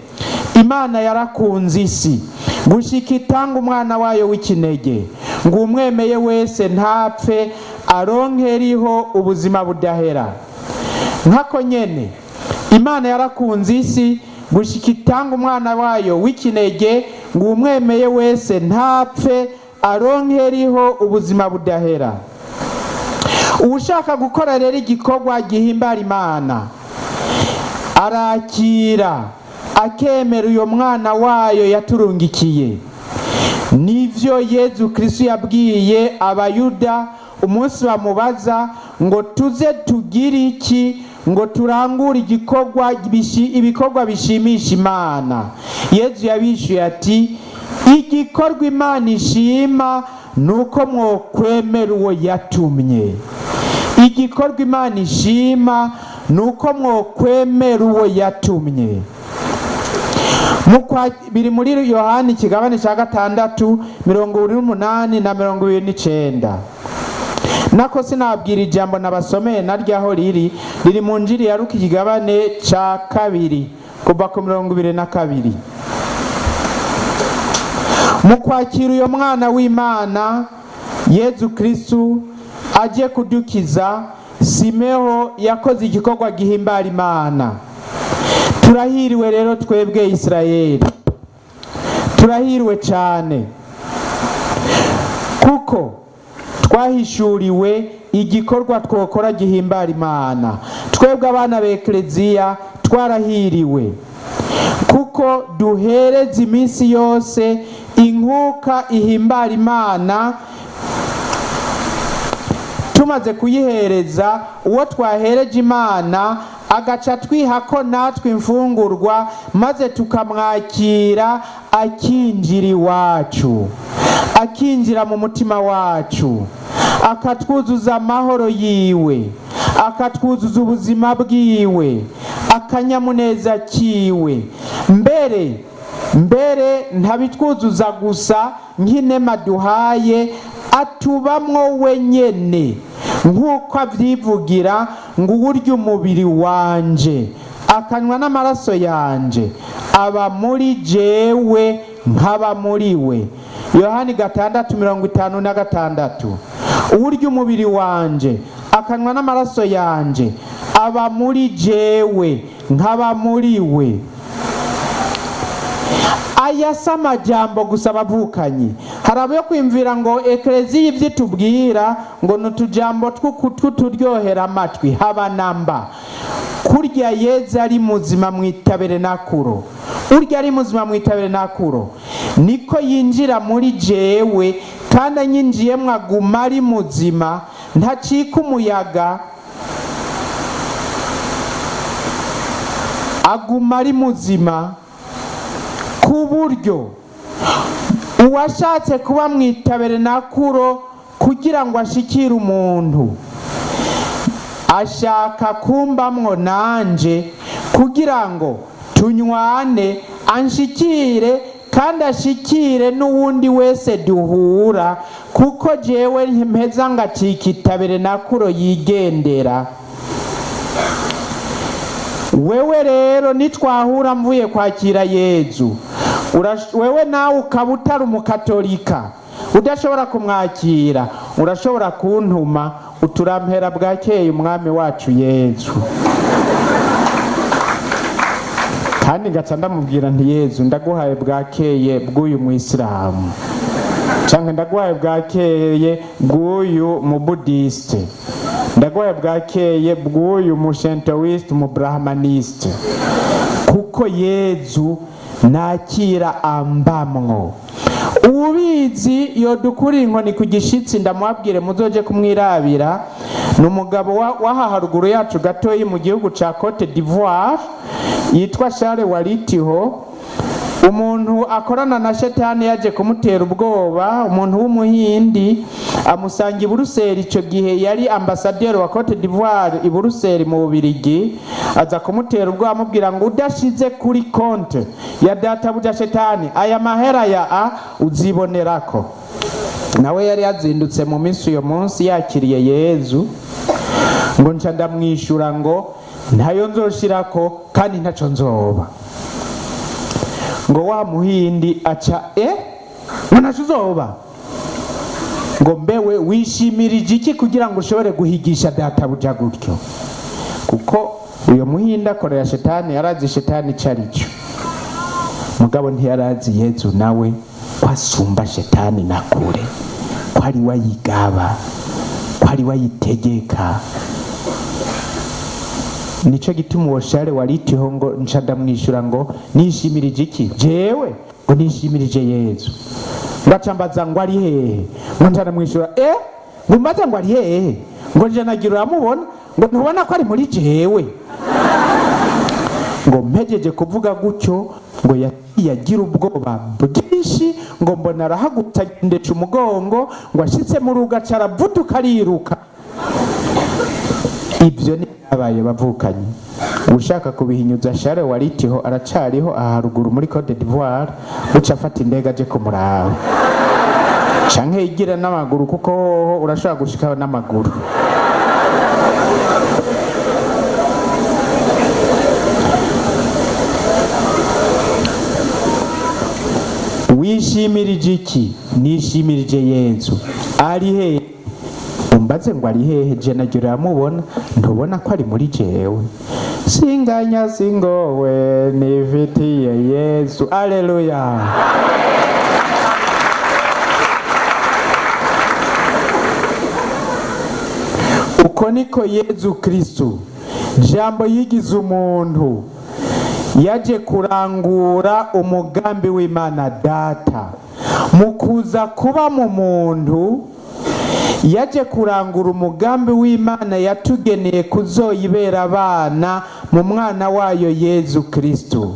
[SPEAKER 1] Imana yarakunze isi gushika itanga umwana wayo w'ikinege, ngo umwemeye wese ntapfe, aronkeriho ubuzima budahera. Nkako nyene Imana yarakunze isi gushika itanga umwana wayo w'ikinege, ngo umwemeye wese ntapfe, aronkeriho ubuzima budahera. Ushaka gukora rero igikorwa gihimbara Imana, arakira akemera uyo mwana wayo yaturungikiye. Nivyo Yezu Kristo yabwiye Abayuda umunsi bamubaza ngo: "Tuze tugire iki ngo turangure ibikorwa bishimisha Imana?" Yezu yabishuye ati: "Igikorwa Imana ishima ni uko mwokwemera uwo yatumye." Igikorwa Imana ishima ni uko mwokwemera uwo yatumye. Biri muri Yohani ikigabane cya 6, 28 na 29. Nako sinabwira ijambo nabasomeye naryo aho riri, riri mu Njiri ya Luka, ikigabane ca kabiri, kuva ku 22. Mu kwakira uyo mwana w'Imana Yezu Kristu aje kudukiza, Simeho yakoze igikorwa gihimbara Imana. Turahiriwe rero twebwe Isirayeli, turahiriwe cyane kuko twahishuriwe igikorwa twokora gihimbara Imana. Twebwe abana ba Ekleziya twarahiriwe kuko duhereza iminsi yose inkuka ihimbara Imana. Tumaze kuyihereza uwo twahereje Imana, agaca twiha ko natwe imfungurwa, maze tukamwakira akinjira iwacu, akinjira mu mutima wacu, akatwuzuza amahoro yiwe, akatwuzuza ubuzima bwiwe, akanyamuneza kiwe. Mbere mbere ntabitwuzuza gusa nk'inema duhaye, atubamwo wenyene, nk'uko abyivugira ngo: "Uwurya umubiri wanje akanywa n'amaraso yanje aba muri jewe, nkaba muri we." Yohani 6:56. "Uwurya umubiri wanje akanywa n'amaraso yanje aba muri jewe, nkaba muri we." Aya si amajambo gusa, abavukanyi. Hari abo kwiyumvira ngo Ekleziya ibyo itubwira ngo ni utujambo tw'uturyohera amatwi. Haba namba. Kurya Yeza ari muzima mu itaberenakuro, urya ari muzima mu itaberenakuro, niko yinjira muri jewe, kandi anyinjiyemwo aguma ari muzima, ntacika umuyaga, aguma ari muzima, ku buryo uwashatse kuba mu itaberenakuro kugira ngo ashikire umuntu ashaka kumbamwo nanje kugira ngo tunywane, anshikire kandi ashikire n'uwundi wese duhura, kuko jewe mpeza ngacika itaberenakuro yigendera. Wewe rero nitwahura mvuye kwakira Yezu, wewe nawe ukaba utari umukatolika, udashobora kumwakira, urashobora kuntuma uturampera bwakeye umwami wacu Yezu, kandi ngaca ndamubwira nti: "Yezu, ndaguhaye bwakeye bw'uyu muyisilamu, canke ndaguhaye bwakeye bw'uyu mubudiste, ndaguhaye bwakeye bw'uyu mushintoiste, umubrahmaniste," kuko Yezu nakira ambamwo. Ubizi yodukurira inkoni ku gishitsi. Ndamubabwire muzoje kumwirabira. Ni umugabo w'aha haruguru yacu gatoyi mu gihugu ca Cote d'Ivoire, yitwa Charles Walitiho. Umuntu akorana na shetani yaje kumutera ubwoba, umuntu w'umuhindi, amusanga i Buruseli. Icyo gihe yari ambasaderi wa Cote d'Ivoire i Buruseli mu Bubirigi. Aza kumutera ubwoba, amubwira ngo: "Udashize kuri konte ya databuja shetani aya mahera ya a uzibonerako." Nawe yari yazindutse mu minsi uyo munsi yakiriye Yezu. Ngo: "Nca ndamwishyura ngo ntayo nzoshirako kandi ntaco nzoba." Ngo wa muhindi aca ngo: "Ntaco uzoba?" Ngo: "Mbewe wishimirije iki kugira ngo ushobore guhigisha databuja gutyo?" Kuko uyo muhindi akorera shetani, yarazi shetani ico ari cyo, mugabo ntiyarazi Yezu nawe ko asumba shetani na kure, ko ari we ayigaba, ko ari we ayitegeka. Nico gituma uwo share waritiho ngo: "Nca ndamwishyura ngo nishimirije iki jewe?" Ngo: "Nishimirije Yezu." Ngo aca mbaza ngo: "Ari hehe?" Ngo nca ndamwishyura ngo: "Mbaza ngo ari hehe?" Ngo: "Nje nagira uramubona." Ngo: "Ntubona ko ari muri jewe?" Ngo mpejeje kuvuga gutyo, ngo yagira ubwoba bwinshi, ngo mbona arahagurutse agendesha umugongo, ngo ashitse mu rugo aca aravuduka ariruka. Ibyo ni byabaye, bavukanye. Ushaka kubihinyuza, Share waritiho aracariho aha haruguru muri Cote d'Ivoire, uca afata indege aje kumuraba. Canke yigira n'amaguru, kuko hoho urashobora gushikaho n'amaguru. Wishimirije iki? Nishimirije Yezu. Ari hehe? Umbaze ngo ari hehe, je naryo uramubona, ntubona ko ari muri jewe? Singanya, singowe, nifitiye Yesu. Aleluya! Uko niko Yezu Kristu, Jambo yigize umuntu, yaje kurangura umugambi w'Imana Data. Mu kuza kuba mu muntu, yaje kurangura umugambi w'Imana yatugeneye kuzoyibera abana mu mwana wayo Yezu Kristu.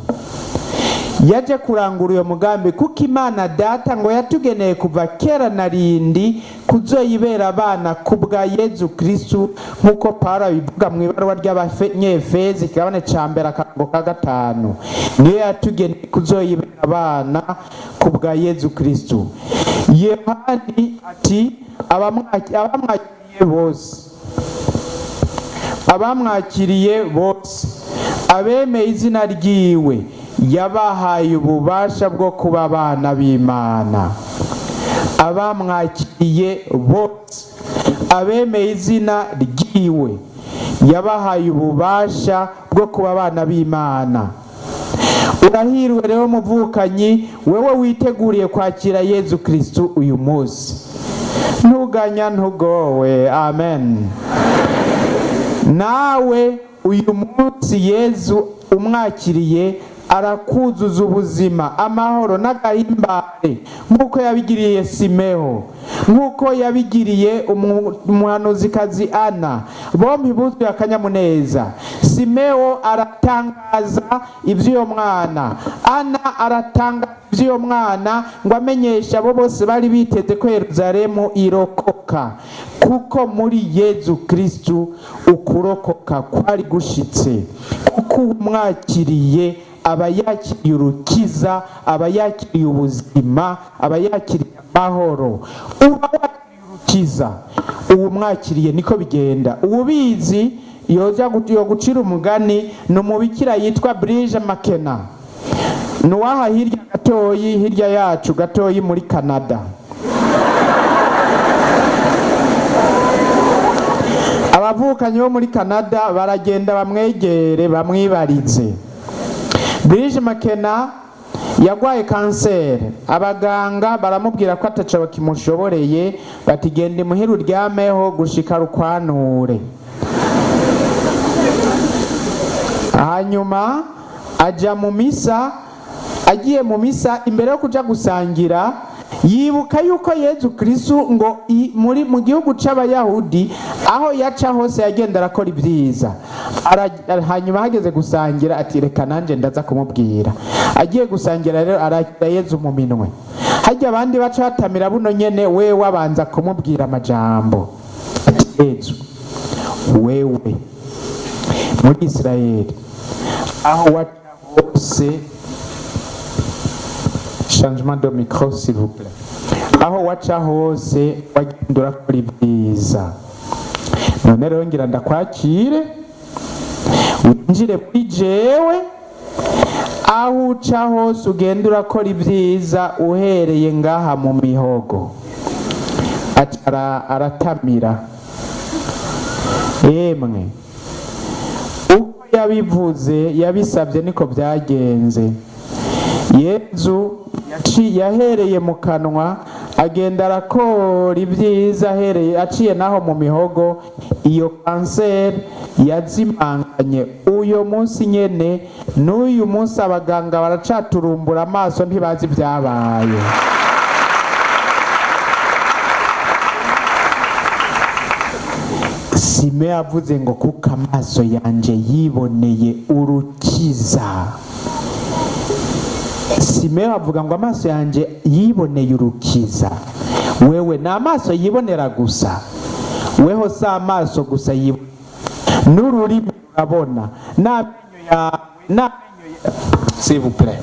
[SPEAKER 1] Yaje kurangura uyo mugambi kuko Imana Data ngo yatugeneye kuva kera na rindi kuzoyibera abana kubwa Yezu Kristu, nk'uko Pawulo abivuga mu ibaruwa ry'Abanyefezi, ikigabane ca mbere, akarongo ka 5. Niyo yatugeneye kuzoyibera abana kubwa Yezu Kristu. Yohani ati: Abamwakiriye bose, abamwakiriye bose, abemeye izina ryiwe, yabahaye ububasha bwo kuba abana b'Imana." Abamwakiriye bose, abemeye izina ryiwe, yabahaye ububasha bwo kuba abana b'Imana. Urahiriwe rero muvukanyi, wewe witeguriye kwakira Yezu Kristu uyu munsi. Ntuganya, ntugowe. Amen. Nawe uyu munsi Yezu umwakiriye, arakuzuza ubuzima, amahoro n'agahimbare, nk'uko yabigiriye Simeho, nk'uko yabigiriye umuhanuzikazi Ana. Bombi buzuye akanyamuneza. Simeho aratangaza iby'uyo mwana, Ana aratangaza iby'uyo mwana, ngo amenyeshe abo bose bari biteze ko Yeruzalemu irokoka, kuko muri Yezu Kristu ukurokoka kwari gushitse, kuko umwakiriye aba yakiriye urukiza, aba yakiriye ubuzima, aba yakiriye amahoro. Uba wakiriye urukiza uwo mwakiriye, niko bigenda. Ububizi yoja yogucira umugani ni umubikira yitwa Brige Makena, ni uwaha hirya gatoyi, hirya yacu gatoyi muri Canada. Abavukanyi bo muri Canada baragenda bamwegere, bamwibarize. Brige Makena yagwaye kanseri, abaganga baramubwira ko ataco bakimushoboreye, bati: "Genda imuhira uryameho gushika rukwanure." Hanyuma aja mu misa. Agiye mu misa, imbere yo kuja gusangira, yibuka yuko Yezu Kristu ngo muri mu gihugu c'Abayahudi aho yaca hose yagenda arakora ibyiza. Hanyuma hageze gusangira, ati: "Reka nanje ndaza kumubwira." Agiye gusangira rero, arakira Yezu mu minwe. Hajya abandi baca batamira buno nyene, wewe abanza kumubwira amajambo, ati: "Yezu, wewe muri Isirayeli aho waca hose", changement de micro s'il vous plaît, "aho waca hose wagenda urakora ibyiza. None rero ngira ndakwakire winjire muri jewe, aho uca hose ugenda urakora ibyiza uhereye ngaha mu mihogo." Aca aratamira. Emwe, uko yabivuze, yabisabye, niko byagenze. Yezu yahereye mu kanwa, agenda arakora ibyiza ahereye aciye naho mu mihogo. Iyo kanseri yazimanganye uyo munsi nyene. N'uyu munsi abaganga baracaturumbura amaso, ntibazi ibyabaye. Sime yavuze ngo: "Kuko amaso yanje yiboneye urukiza." Simeyo avuga ngo: "Amaso yanje yiboneye urukiza." Wewe ni amaso yibonera gusa? Weho si amaso gusa yibonera, n'ururimi rurabona, n'amenyo yawe, n'amenyo yawe. S'il vous plaît.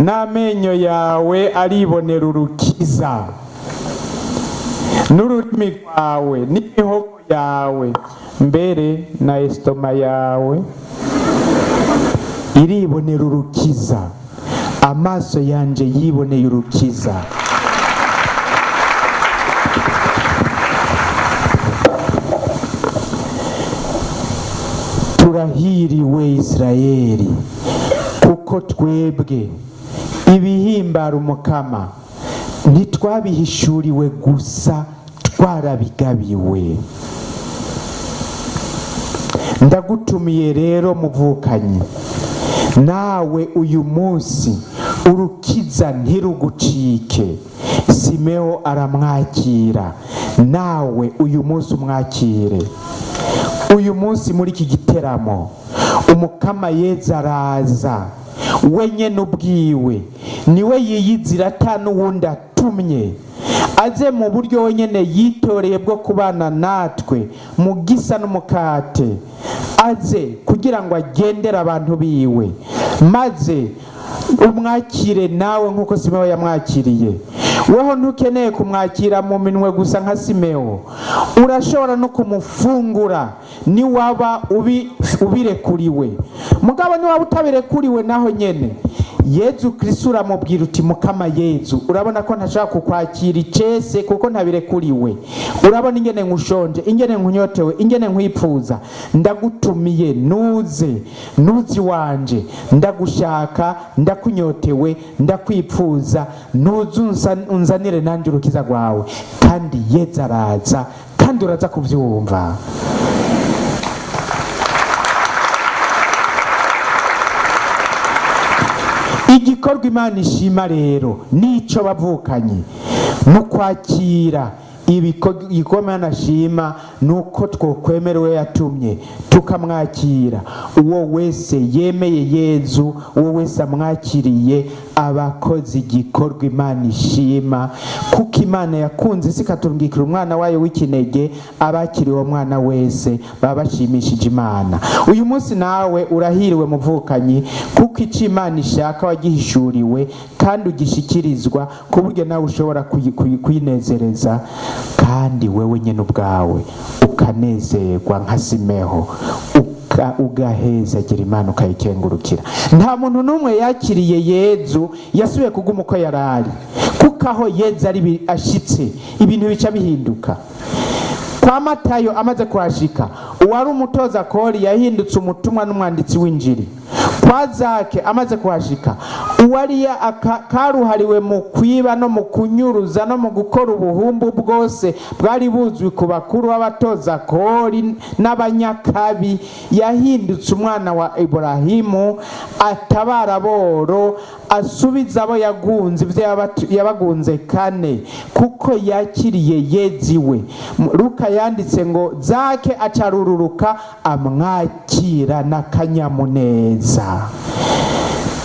[SPEAKER 1] N'amenyo yawe aribonera urukiza, n'ururimi rwawe n'imihogo yawe, mbere na estomac yawe iribonera urukiza. Amaso yanje yiboneye urukiza. Turahiriwe Isirayeli, kuko twebwe ibihimbara Umukama ntitwabihishuriwe gusa, twarabigabiwe. Ndagutumiye rero muvukanyi, nawe uyu munsi urukiza ntirugucike. Simewo aramwakira, nawe uyu munsi umwakire. Uyu munsi muri iki giteramo Umukama Yezu araza wenyine ubwiwe, niwe yiyizira ata n'uwundi atumye, aze mu buryo wenyine yitoreye bwo kubana natwe mu gisa n'umukate, aze kugira ngo agendere abantu biwe, maze umwakire nawe nk'uko Simewo yamwakiriye. Weho ntukeneye kumwakira mu minwe gusa nka Simewo, urashobora no kumufungura niwaba ubirekuriwe. Mugabo niwaba utabirekuriwe, naho nyene Yezu Kristo uramubwira uti: "Mukama Yezu, urabona ko ntashobora kukwakira icese kuko ntabirekuriwe. Urabona ingene nkushonje, ingene nkunyotewe, ingene nkwipfuza. Ndagutumiye, nuze, nuzi wanje, ndagushaka, ndakunyotewe, ndakwipfuza, nuze unzanire nanjye urukiza rwawe." Kandi Yezu araza, kandi uraza kubyumva. Igikorwa Imana ishima rero nico bavukanye mu kwakira igikorwa Imana ashima ni uko twokwemera uwo yatumye, tukamwakira. Uwo wese yemeye Yezu, uwo wese amwakiriye, aba akoze igikorwa Imana ishima, kuko Imana yakunze isi ikaturungikira umwana wayo w'ikinege. Abakiriye uwo mwana wese baba bashimishije Imana. Uyu munsi nawe urahiriwe muvukanyi, kuko icyo Imana ishaka wagihishuriwe kandi ugishikirizwa, ku buryo nawe ushobora kuyinezereza, kandi wewe nyine ubwawe ukanezerwa nka Simeho, ugahezagira Imana, ukayikengurukira. Nta muntu n'umwe yakiriye Yezu yasubiye kuguma uko yari ari, kuko aho Yezu ari ashitse ibintu bica bihinduka. Kwa Matayo amaze kuhashika, uwari umutoza kori yahindutse umutumwa n'umwanditsi w'injiri. Kwa Zake amaze kuhashika, uwari karuhariwe mu kwiba no mu kunyuruza no mu gukora ubuhumbu bwose bwari buzwi ku bakuru b'abatoza kori n'abanyakabi, yahindutse umwana wa Iburahimu, atabara boro, asubiza abo yagunze ibyo yabagunze kane, kuko yakiriye Yeziwe. Luka yanditse ngo Zake acarururuka amwakira n'akanyamuneza.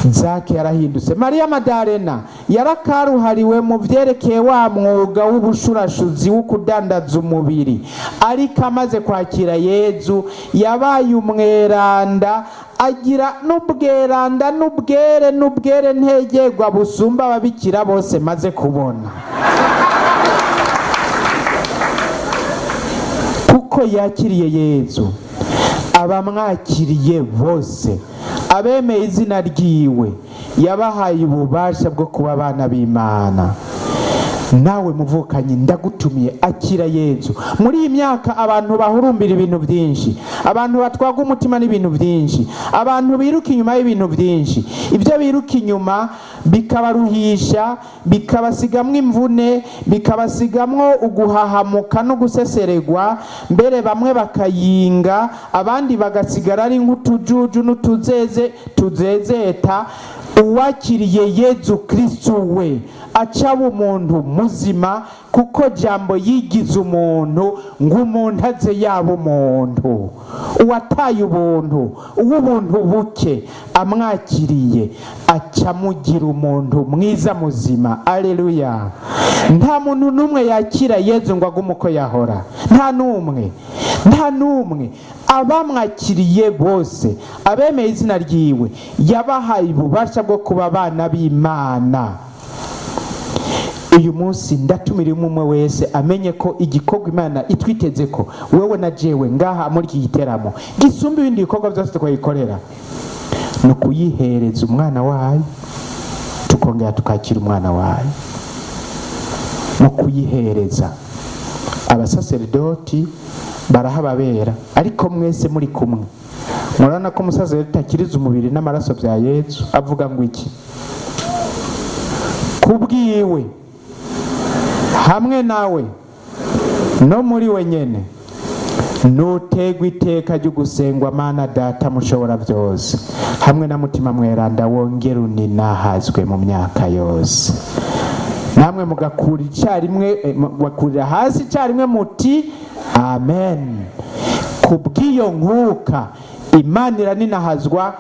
[SPEAKER 1] Zake yarahindutse. Mariya Madarena yarakaruhariwe mu byerekeye wa mwuga w'ubushurashuzi, wo kudandaza umubiri, ariko amaze kwakira Yezu yabaye umweranda, agira n'ubweranda n'ubwere n'ubwere ntegerwa busumba ababikira bose maze kubona, kuko yakiriye Yezu. Abamwakiriye bose, abemeye izina ryiwe, yabahaye ububasha bwo kuba abana b'Imana. Nawe muvukanyi, ndagutumiye, akira Yezu. Muri iyi myaka abantu bahurumbira ibintu byinshi, abantu batwaga umutima n'ibintu byinshi, abantu biruka inyuma y'ibintu byinshi, ibyo biruka inyuma bikabaruhisha, bikabasigamwo imvune, bikabasigamwo uguhahamuka no guseseregwa, mbere bamwe bakayinga, abandi bagasigara ari nk'utujuju n'utuzeze tuzezeta. Uwakiriye Yezu Kristu we acaba umuntu muzima, kuko Jambo yigize umuntu ngo umuntu aze yaba umuntu. Uwataye ubuntu, uw'ubuntu buke, amwakiriye acamugira umuntu mwiza muzima. Aleluya! Nta muntu n'umwe yakira Yezu ngo agume uko yahora, nta n'umwe. Nta n'umwe. Abamwakiriye bose, abemeye izina ryiwe, yabahaye ububasha bwo kuba abana b'Imana. Uyu munsi ndatumira umwe wese amenye ko igikorwa Imana itwiteze ko wewe na jewe ngaha muri iki giteramo gisumba ibindi bikorwa byose twayikorera, ni ukuyihereza umwana wayo, tukongera tukakira umwana wayo. Mu kuyihereza, abasaseridoti barahababera, ariko mwese muri kumwe murabona ko umusaseridoti akiriza umubiri n'amaraso bya Yezu, avuga ngo iki? Kubwiwe, hamwe nawe, no muri we nyene, nutegwa iteka ryo gusengwa, Mana Data mushobora byose, hamwe na Mutima Mweranda, wongera uninahazwe mu myaka yose. Namwe mugakura icyarimwe, mugakurira hasi icyarimwe muti amen. Kubw'iyo nkuka, Imana iraninahazwa,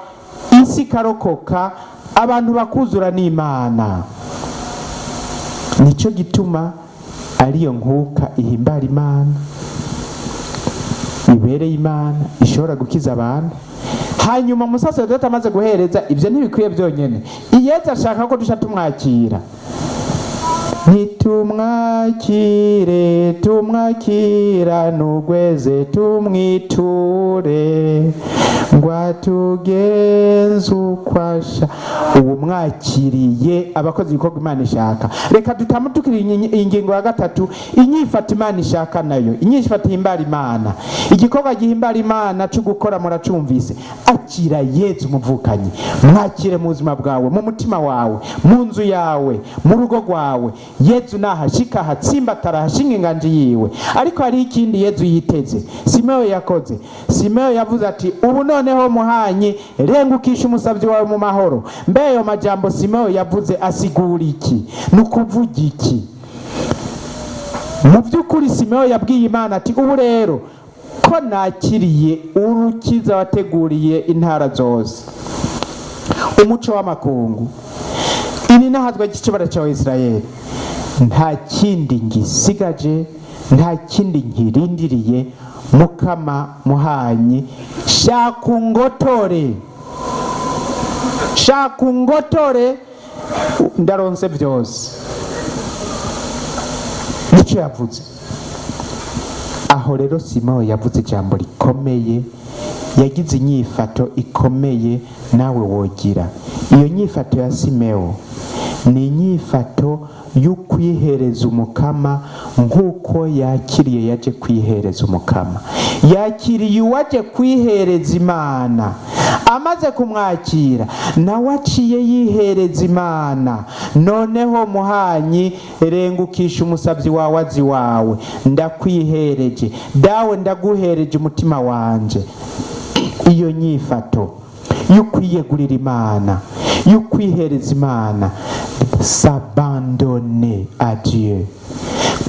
[SPEAKER 1] isi ikarokoka, abantu bakuzura n'Imana. Nicyo gituma ariyo nkuka ihimbara Imana, ibereye Imana, ishobora gukiza abantu. Hanyuma umusaserodoti amaze guhereza, ibyo ntibikwiye byonyine. Iyeze ashaka ko duca tumwakira. Nitumwakire, tumwakira nugweze, tumwiture ngo atugenze ukwasha. Ubu mwakiriye abakozi ibikorwa Imana ishaka. Reka dutamutukire ingingo ya gatatu, inyifato Imana ishaka, nayo inyifato ihimbara Imana. Igikorwa gihimbara Imana cyo gukora muracumvise: akira Yezu umuvukanyi, mwakire mu buzima bwawe, mu mutima wawe, mu nzu yawe, mu rugo rwawe. Yezu nahashika, ahatsimbatara, ahashinga inganji yiwe. Ariko hari ikindi Yezu yiteze. Simeyo yakoze, Simeyo yavuze ati: "Ubu noneho muhanyi, rengukisha umusabyi wawe mu mahoro." Mbe ayo majambo Simeyo yavuze asigura iki? Ni ukuvuga iki? Mu by'ukuri Simeyo yabwiye Imana ati: "Ubu rero ko nakiriye urukiza wateguriye intara zose, umuco w'amakungu, iri nahazwa ry'ikibara cya Isirayeli, nta kindi ngisigaje, nta kindi nkirindiriye. Mukama muhanyi, shaka ungotore, shaka ungotore, ndaronse byose." Nicyo yavuze aho. Rero Simo yavuze ijambo rikomeye, yagize inyifato ikomeye. Nawe wogira iyo nyifato ya Simewo. Ni inyifato yo kwihereza Umukama nk'uko yakiriye, yaje kwihereza Umukama, yakiriye uwaje kwihereza Imana. Amaze kumwakira, nawe aciye yihereza Imana. "Noneho muhanyi, rengukisha umusabyi wawe azi wawe, ndakwihereje dawe, ndaguhereje umutima wanje." Iyo nyifato yo kwiyegurira Imana, yo kwihereza Imana, s'abandonner à Dieu,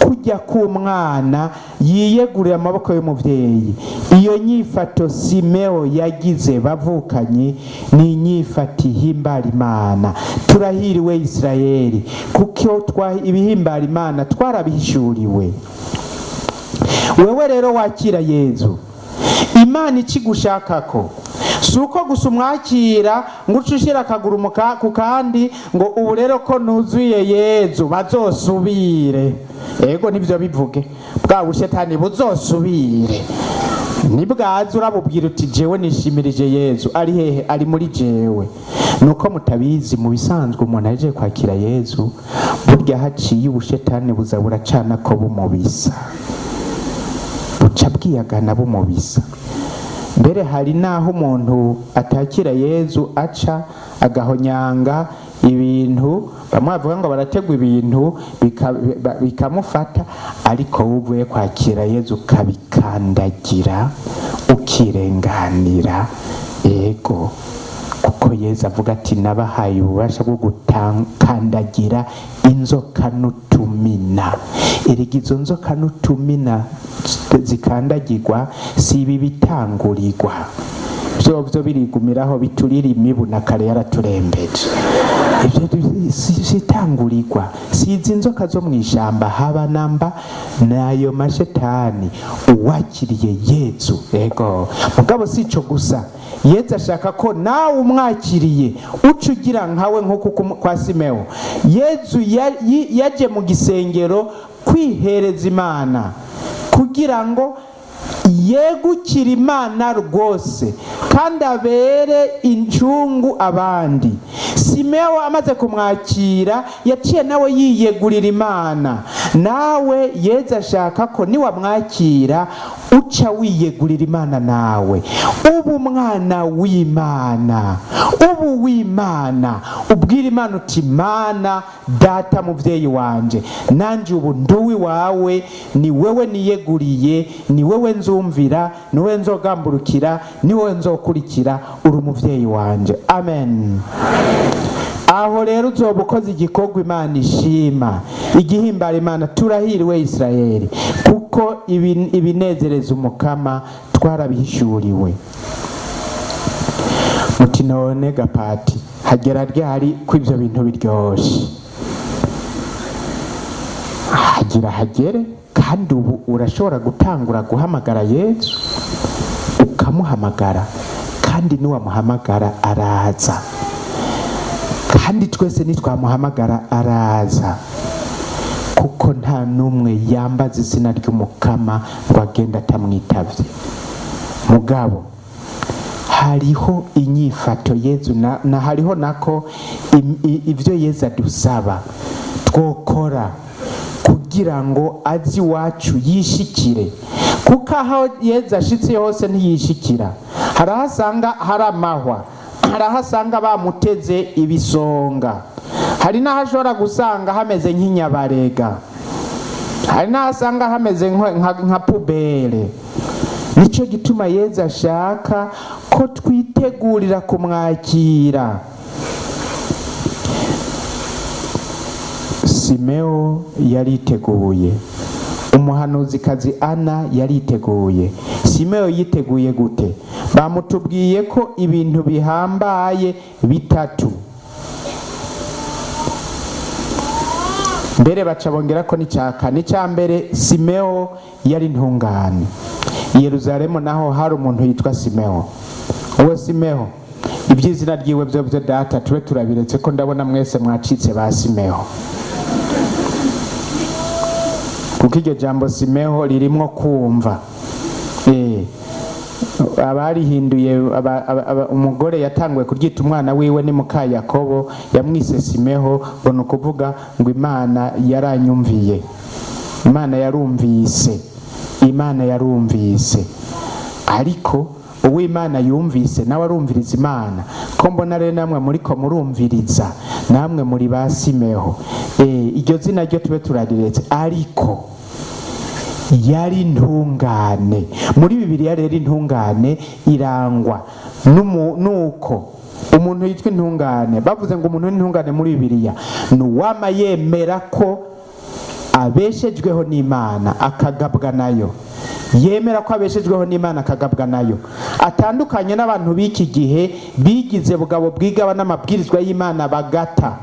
[SPEAKER 1] kujya k'umwana yiyegurira amaboko y'umubyeyi, iyo nyifato Simeo yagize, bavukanye, ni inyifato ihimbara Imana. Turahiriwe Isirayeli, kuko ibihimbara Imana twarabihishuriwe. Wewe rero wakira Yezu, Imana ikigushakako si uko gusa umwakira ngo uce ushyira akaguru ku kandi, ngo ubu rero ko nuzuye Yezu bazosubire. Ego nibyo, bivuge bwa bushetani buzosubire, nibwaza urabubwira uti: "Jewe nishimirije Yezu." Ari hehe? Ari muri jewe. Nuko mutabizi, mu bisanzwe umuntu aje kwakira Yezu, burya haciye ubushetani buza buracana ko bumubisa, buca bwiyagana bumubisa. Mbere hari n'aho umuntu atakira Yezu aca agahonyanga ibintu, bamwe bavuga ngo barategwa ibintu bikamufata. Ariko wowe uvuye kwakira Yezu ukabikandagira, ukirenganira. Ego, kuko Yezu avuga ati: "Nabahaye ububasha bwo gukandagira inzoka n'utumina." Erega izo nzoka n'utumina zikandagirwa si ibi bitangurirwa, byo birigumiraho biturira imibu na kare yaraturembeje. Ibyo si itangurirwa, si izi nzoka zo mu ishyamba haba namba, nayo mashetani. Uwakiriye Yezu, yego, mugabo si ico gusa. Yezu ashaka ko nawe umwakiriye uca ugira nkawe, nk'uko kwa Simewo. Yezu yaje mu gisengero kwihereza Imana kugira ngo yegukire Imana rwose kandi abere incungu abandi. Simewo amaze kumwakira, yaciye nawe yiyegurira Imana. Nawe Yezu ashaka ko niwamwakira uca wiyegurira Imana, nawe uba umwana w'Imana, ubu w'Imana, ubwira Imana uti: "Mana Data, mubyeyi wanje, nanjye ubu nduwi wawe, ni wewe niyeguriye, ni wewe nzumvira, ni wowe nzogamburukira, ni wowe nzokurikira, uri umubyeyi wanje." Amen. Aho rero uzoba ukoze igikorwa Imana ishima, igihimbara Imana. Turahiriwe Isirayeli, kuko ibinezereza Umukama twarabihishuriwe. Muti: "None gapati, hagera ryari ko ibyo bintu biryoshe?" Hagira hagere, kandi ubu urashobora gutangura guhamagara Yesu, ukamuhamagara, kandi niwamuhamagara araza, kandi twese nitwamuhamagara araza, kuko nta n'umwe yambaza izina ry'Umukama ngo agende atamwitavye. Mugabo hariho inyifato Yezu na hariho nako ibyo Yezu adusaba twokora kugira ngo azi iwacu yishikire, kuko aho Yezu ashitse hose ntiyishikira. Hari aho asanga hari amahwa, hari aho asanga bamuteze ibisonga, hari n'aho ashobora gusanga hameze nk'inyabarega, hari n'aho asanga hameze nka poubelle. Nicyo gituma Yezu ashaka ko twitegurira kumwakira. Simeo yariteguye, umuhanuzikazi Ana yariteguye. Simeo yiteguye gute? Bamutubwiye ko ibintu bihambaye bitatu, mbere baca bongera ko n'icya kane. Icya mbere, Simeo yari intungane. I Yeruzalemu naho hari umuntu yitwa Simeo. Uwo Simeo, iby'izina ryiwe byo byo data tube turabiretse, ko ndabona mwese mwacitse ba Simeo, kuko iryo jambo Simeo ririmwo kumva. Abarihinduye umugore yatanguye kuryita umwana wiwe ni muka Yakobo, yamwise Simeho, ngo ni ukuvuga ngo Imana yaranyumviye, Imana yarumvise, Imana yarumvise. Ariko uw'Imana yumvise nawe arumviriza Imana. Ko mbona rero namwe muriko murumviriza, namwe muri ba Simeho, iryo zina ryo tube turariretse. Ariko yari intungane. Muri Bibiliya rero, intungane irangwa nuko umuntu yitwa intungane, bavuze ngo umuntu w'intungane muri Bibiliya ni uwama yemera ko abeshejweho n'Imana akagabwa nayo, yemera ko abeshejweho n'Imana akagabwa nayo, atandukanye n'abantu b'iki gihe bigize bugabo bwigaba n'amabwirizwa y'Imana bagata,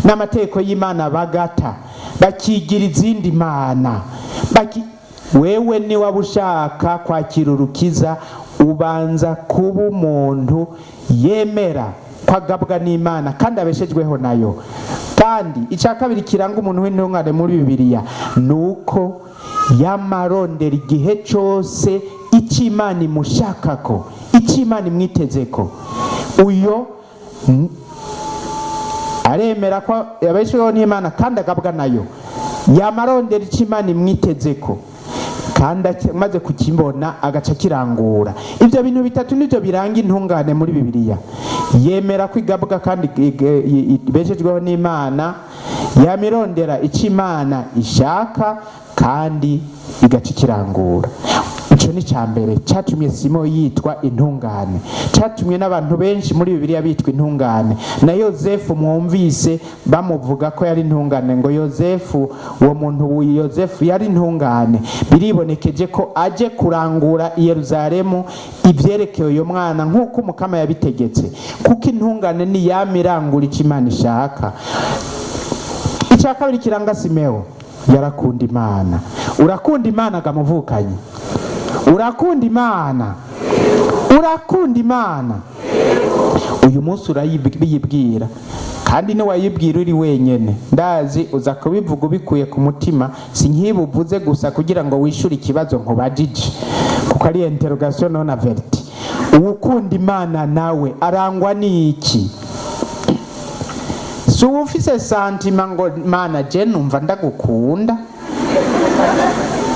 [SPEAKER 1] n'amategeko y'Imana bagata, bakigira izindi mana. Wewe niwaba ushaka kwakira urukiza, ubanza kuba umuntu yemera ko agabwa n'Imana kandi abeshejweho nayo. Kandi icya kabiri kiranga umuntu w'intungane muri Bibiliya ni uko yamarondera igihe cyose icyo Imana imushakako, icyo Imana imwitezeko. Uyo aremera ko yabeshejweho n'Imana kandi agabwa nayo, yamarondera icyo Imana imwitezeko, kandi amaze kukibona agaca kirangura. Ibyo bintu bitatu nibyo biranga intungane muri Bibiliya: yemera ko igabwa kandi ibeshejweho n'Imana, yamirondera icyo Imana ishaka, kandi igaca ikirangura. Inshuti zanjye, Ico ni ca mbere catumye Simo yitwa intungane, catumye n'abantu benshi muri Bibiliya bitwa intungane. Na Yozefu mwumvise bamuvuga ko yari intungane, ngo Yozefu, uwo muntu Yozefu yari intungane. Biribonekeje ko aje kurangura i Yeruzalemu ivyerekeye uyo mwana nk'uko Umukama yabitegetse, kuko intungane ni yama irangura ico Imana ishaka. Icya kabiri kiranga Simeo, yarakunda Imana. Urakunda Imana gamuvukanye? Urakunda Imana? Urakunda Imana? Uyu munsi urayibwira, kandi niwayibwira uri wenyene, ndazi uza kubivuga ubikuye ku mutima, si nkibuvuze gusa kugira ngo wishure ikibazo nkubajije, kuko ari interrogation non averti. Uwukunda Imana nawe arangwa n'iki? Si uba ufise sentiment ngo "Mana, je numva ndagukunda",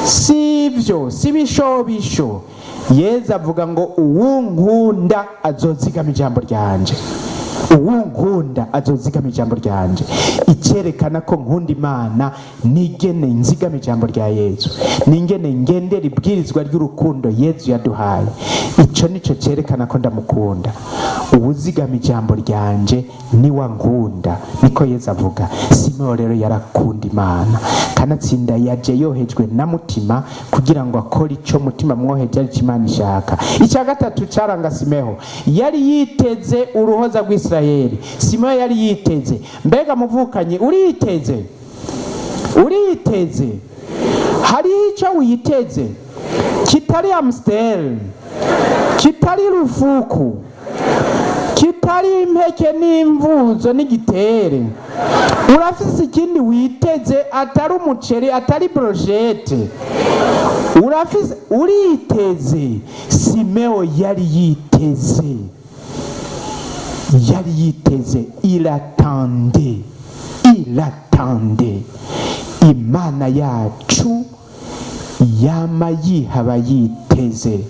[SPEAKER 1] si ibyo, si bishobisho. Yezu avuga ngo "Uwunkunda azozigama ijambo ryanje, uwunkunda azozigama ijambo ryanje". Icyerekana ko nkunda Imana nigene nzigama ijambo rya Yezu, ningene ngendera ibwirizwa ry'urukundo Yezu yaduhaye. Icyo nicyo cyerekana ko ndamukunda. "Uwuzigama ijambo ryanje niwa nkunda", niko Yezu avuga. Simeo rero yarakunda Imana, kanatsinda yaje yohejwe na Mutima kugira ngo akore icyo Mutima mwoheje, aricyo Imana ishaka. Icya gatatu cyaranga Simeho, yari yiteze uruhoza rw'Isirayeli. Simeho yari yiteze. Mbega muvukanye, uriteze? Uriteze? Hariho icyo witeze kitari Amstel, kitari rufuku, kitari impeke n'imvuzo n'igitere? Urafise ikindi witeze atari umuceri, atari brochette? Urafise? Uriteze? Simeo yari yiteze, yari yiteze. Il attendait, il attendait. Imana yacu yama yihaba yiteze,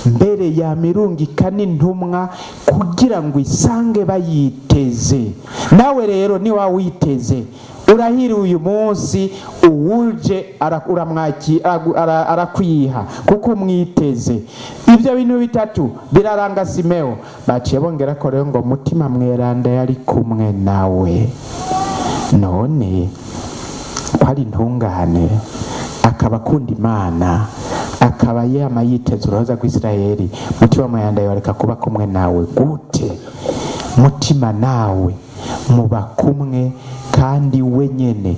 [SPEAKER 1] mbere yamirungika n'intumwa kugira ngo isange bayiteze. Nawe rero niwa witeze, urahiriwe. Uyu munsi uwuje arakwiha kuko umwiteze. Ibyo bintu bitatu biraranga Simeo. Baciye bongera ko rero ngo Mutima Mweranda yari kumwe nawe. None ko ari intungane, akaba akunda Imana, akaba yama yiteze uruhoza rw'Isirayeli, Mutima Mweranda yoreka kuba kumwe nawe gute? Mutima nawe muba kumwe, kandi we nyene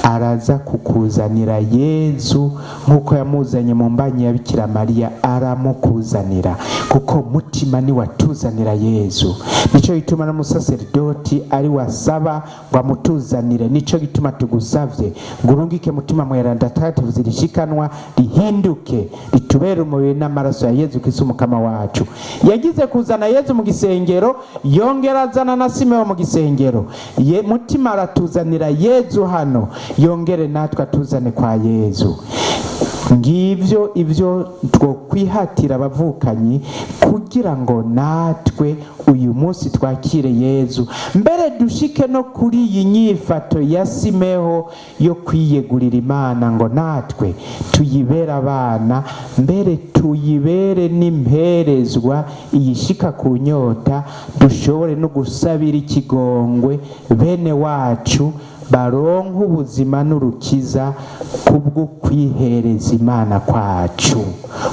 [SPEAKER 1] araza kukuzanira Yezu nk'uko yamuzanye mu mbanyi ya Bikira Mariya. Aramukuzanira kuko Mutima ni watuzanira Yezu. Nico gituma n'umusaseridoti ari wasaba ngo amutuzanire. Nico gituma tugusavye ngo urungike Mutima Mweranda Tagatifu, zirishikanwa rihinduke ritubere umubiri n'amaraso ya Yezu Kristo Umukama wacu. Yagize kuzana Yezu mu gisengero, yongera azana na Simeo mu gisengero. Ye Mutima aratuzanira Yezu hano, yongere natwe atuzane kwa Yezu. Ngibyo ibyo twokwihatira, abavukanyi, kugira ngo natwe uyu munsi twakire Yezu, mbere dushike no kuri iyi nyifato ya Simeho yo kwiyegurira Imana, ngo natwe tuyibere abana, mbere tuyibere n'imperezwa iyishika ku nyota, dushobore no gusabira ikigongwe bene wacu baronka ubuzima n'urukiza kubwo kwihereza Imana kwacu,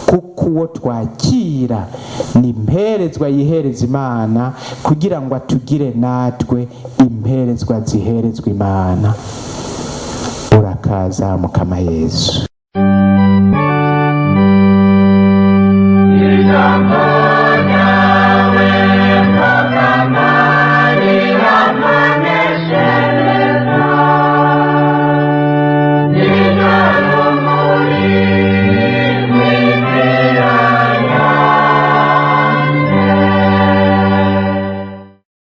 [SPEAKER 1] kuko uwo twakira ni imperezwa yihereza Imana kugira ngo atugire natwe imperezwa ziherezwa Imana. Urakaza, Mukama Yezu.